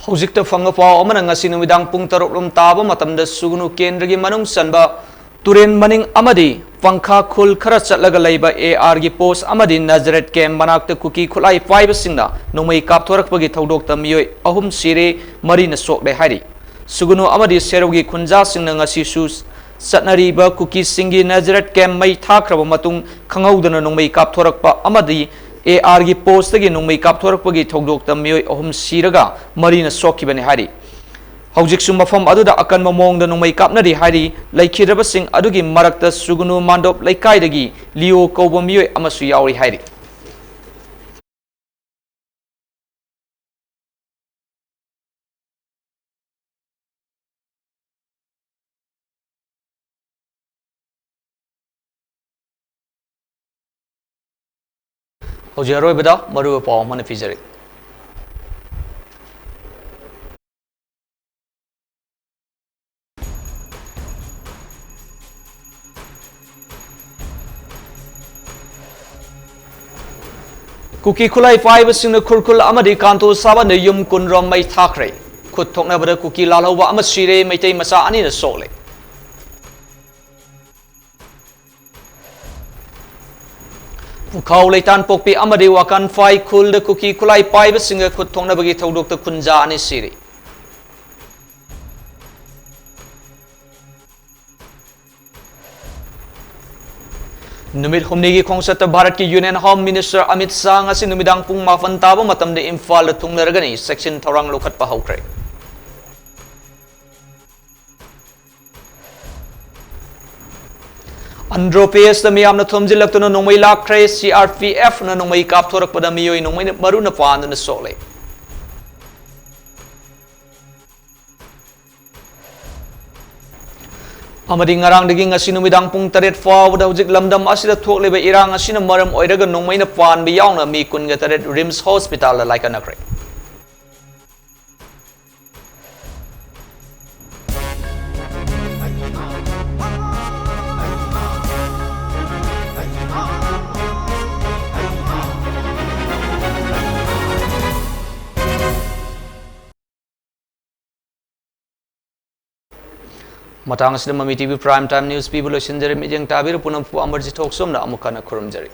ꯍꯧꯖꯤꯛꯇ ꯐꯪꯕ ꯄꯥꯎ ꯑꯃꯅ ꯉꯁꯤ ꯅꯨꯃꯤꯗꯥꯡ ꯄꯨꯡ ꯇꯔꯨꯛ ꯂꯣꯝ ꯇꯥꯕ ꯃꯇꯝꯗ ꯁꯨꯒꯅꯨ ꯀꯦꯟꯗ꯭ꯔꯒꯤ ꯃꯅꯨꯡ ꯆꯟꯕ ꯇꯨꯔꯦꯟ ꯃꯅꯤꯡ ꯑꯃꯗꯤ ꯄꯪꯈꯥ ꯈꯨꯜ ꯈꯔ ꯆꯠꯂꯒ ꯂꯩꯕ ꯑꯦ ꯑꯥꯔꯒꯤ ꯄꯣꯁ ꯑꯃꯗꯤ ꯅꯖꯔꯦꯠ ꯀꯦꯝ ꯃꯅꯥꯛꯇ ꯀꯨꯀꯤ ꯈꯨꯠꯂꯥꯏ ꯄꯥꯏꯕꯁꯤꯡꯅ ꯅꯣꯡꯃꯩ ꯀꯥꯞꯊꯣꯔꯛꯄꯒꯤ ꯊꯧꯗꯣꯛꯇ ꯃꯤꯑꯣꯏ ꯑꯍꯨꯝ ꯁꯤꯔꯦ, ꯃꯔꯤꯅ ꯁꯣꯛꯂꯦ ꯍꯥꯏꯔꯤ꯫ ꯁꯨꯒꯅꯨ ꯑꯃꯗꯤ ꯁꯦꯔꯧꯒꯤ ꯈꯨꯟꯖꯥꯁꯤꯡꯅ ꯉꯁꯤꯁꯨ ꯆꯠꯅꯔꯤꯕ ꯀꯨꯀꯤꯁꯤꯡꯒꯤ ꯅꯖꯔꯦꯠ ꯀꯦꯝ ꯃꯩ ꯊꯥꯈ꯭ꯔꯕ ꯃꯇꯨꯡ ꯈꯪꯍꯧꯗꯅ ꯅꯣꯡꯃꯩ ꯀꯥꯞꯊꯣꯔꯛꯄ ꯑꯃꯗꯤ ꯑꯦ ꯑꯥꯔꯒꯤ ꯄꯣꯁꯇꯒꯤ ꯅꯣꯡꯃꯩ ꯀꯥꯞꯊꯣꯔꯛꯄꯒꯤ ꯊꯧꯗꯣꯛꯇ ꯃꯤꯑꯣꯏ ꯑꯍꯨꯝ ꯁꯤꯔꯒ ꯃꯔꯤꯅ ꯁꯣꯛꯈꯤꯕꯅꯤ ꯍꯥꯏꯔꯤ꯫ ꯍꯧꯖꯤꯛꯁꯨ ꯃꯐꯝ ꯑꯗꯨꯗ ꯑꯀꯟꯕ ꯃꯑꯣꯡꯗ ꯅꯣꯡꯃꯩ ꯀꯥꯞꯅꯔꯤ ꯍꯥꯏꯔꯤ꯫ ꯂꯩꯈꯤꯗ꯭ꯔꯕꯁꯤꯡ ꯑꯗꯨꯒꯤ ꯃꯔꯛꯇ ꯁꯨꯒꯅꯨ ꯃꯥꯟꯗꯣꯞ ꯂꯩꯀꯥꯏꯗꯒꯤ ꯂꯤꯌꯣ ꯀꯧꯕ ꯃꯤꯑꯣꯏ ꯑꯃꯁꯨ ꯌꯥꯎꯔꯤ ꯍꯥꯏꯔꯤ꯫ ꯍꯧꯖꯤꯛ ꯑꯔꯣꯏꯕꯗ ꯃꯔꯨꯑꯣꯏꯕ ꯄꯥꯎ ꯑꯃꯅ ꯄꯤꯖꯔꯤ꯫ ꯀꯨꯀꯤ ꯈꯨꯠꯂꯥꯏ ꯄꯥꯏꯕꯁꯤꯡꯅ ꯈꯨꯔꯈꯨꯜ ꯑꯃꯗꯤ ꯀꯥꯟꯇꯣ ꯁꯥꯕꯟꯗ ꯌꯨꯝ ꯀꯨꯟ ꯔꯣꯝ ꯃꯩ ꯊꯥꯈ꯭ꯔꯦ꯫ ꯈꯨꯠ ꯊꯣꯛꯅꯕꯗ ꯀꯨꯀꯤ ꯂꯥꯜꯍꯧꯕ ꯑꯃ ꯁꯤꯔꯦ, ꯃꯩꯇꯩ ꯃꯆꯥ ꯑꯅꯤꯅ ꯁꯣꯛꯂꯦ꯫ ꯎꯈꯥꯎ ꯂꯩꯇꯥꯟꯄꯣꯛꯄꯤ ꯑꯃꯗꯤ ꯋꯥꯀꯥꯟꯐꯥꯏ ꯈꯨꯜꯗ ꯀꯨꯀꯤ ꯈꯨꯠꯂꯥꯏ ꯄꯥꯏꯕꯁꯤꯡꯒ ꯈꯨꯠ ꯊꯣꯛꯅꯕꯒꯤ ꯊꯧꯗꯣꯛꯇ ꯀꯨꯟꯖꯥ ꯑꯅꯤ ꯁꯤꯔꯤ꯫ ꯅꯨꯃꯤꯠ ꯍꯨꯝꯅꯤꯒꯤ ꯈꯣꯡꯆꯠꯇ ꯚꯥꯔꯠꯀꯤ Union Home Minister Amit Shah ꯉꯁꯤ ꯅꯨꯃꯤꯗꯥꯡ ꯄꯨꯡ ꯃꯥꯄꯟ ꯇꯥꯕ ꯃꯇꯝꯗ ꯏꯝꯐꯥꯜꯗ ꯊꯨꯡꯂꯔꯒꯅꯤ꯫ ꯆꯦꯛꯁꯤꯟ ꯊꯧꯔꯥꯡ ꯂꯧꯈꯠꯄ ꯍꯧꯈ꯭ꯔꯦ꯫ ꯑꯟꯗ꯭ꯔꯣ ꯄꯤ ꯑꯦꯁꯇ ꯃꯤꯌꯥꯝꯅ ꯊꯣꯝꯖꯤꯜꯂꯛꯇꯨꯅ ꯅꯣꯡꯃꯩ ꯂꯥꯛꯈ꯭ꯔꯦ꯫ ꯁꯤ ꯑꯥꯔ ꯄꯤ ꯑꯦꯐꯅ ꯅꯣꯡꯃꯩ ꯀꯥꯞꯊꯣꯔꯛꯄꯗ ꯃꯤꯑꯣꯏ ꯅꯣꯡꯃꯩꯅ ꯃꯔꯨꯅ ꯄꯥꯟꯗꯨꯅ ꯁꯣꯛꯂꯦ꯫ ꯑꯃꯗꯤ ꯉꯔꯥꯡꯗꯒꯤ ꯉꯁꯤ ꯅꯨꯃꯤꯗꯥꯡ ꯄꯨꯡ ꯇꯔꯦꯠ ꯐꯥꯎꯕꯗ ꯍꯧꯖꯤꯛ ꯂꯝꯗꯝ ꯑꯁꯤꯗ ꯊꯣꯛꯂꯤꯕ ꯏꯔꯥꯡ ꯑꯁꯤꯅ ꯃꯔꯝ ꯑꯣꯏꯔꯒ ꯅꯣꯡꯃꯩꯅ ꯄꯥꯟꯕ ꯌꯥꯎꯅ ꯃꯤ ꯀꯨꯟꯒ ꯇꯔꯦꯠ ꯔꯤꯝꯁ ꯍꯣꯁꯄꯤꯇꯥꯜꯗ ꯂꯥꯏꯀꯠꯅꯈ꯭ꯔꯦ꯫ ꯃꯇꯥꯡ ꯑꯁꯤꯗ ꯃꯃꯤ T V Prime Time News ꯄꯤꯕ ꯂꯣꯏꯁꯤꯟꯖꯔꯦ꯫ ꯃꯤꯠꯌꯦꯡ ꯇꯥꯕꯤꯔ ꯄꯨꯝꯅꯃꯛꯄꯨ ꯑꯃꯔꯖꯤꯠ ꯊꯣꯛꯆꯣꯝꯅ ꯑꯃꯨꯛ ꯍꯟꯅ ꯈꯨꯔꯨꯝꯖꯔꯤ꯫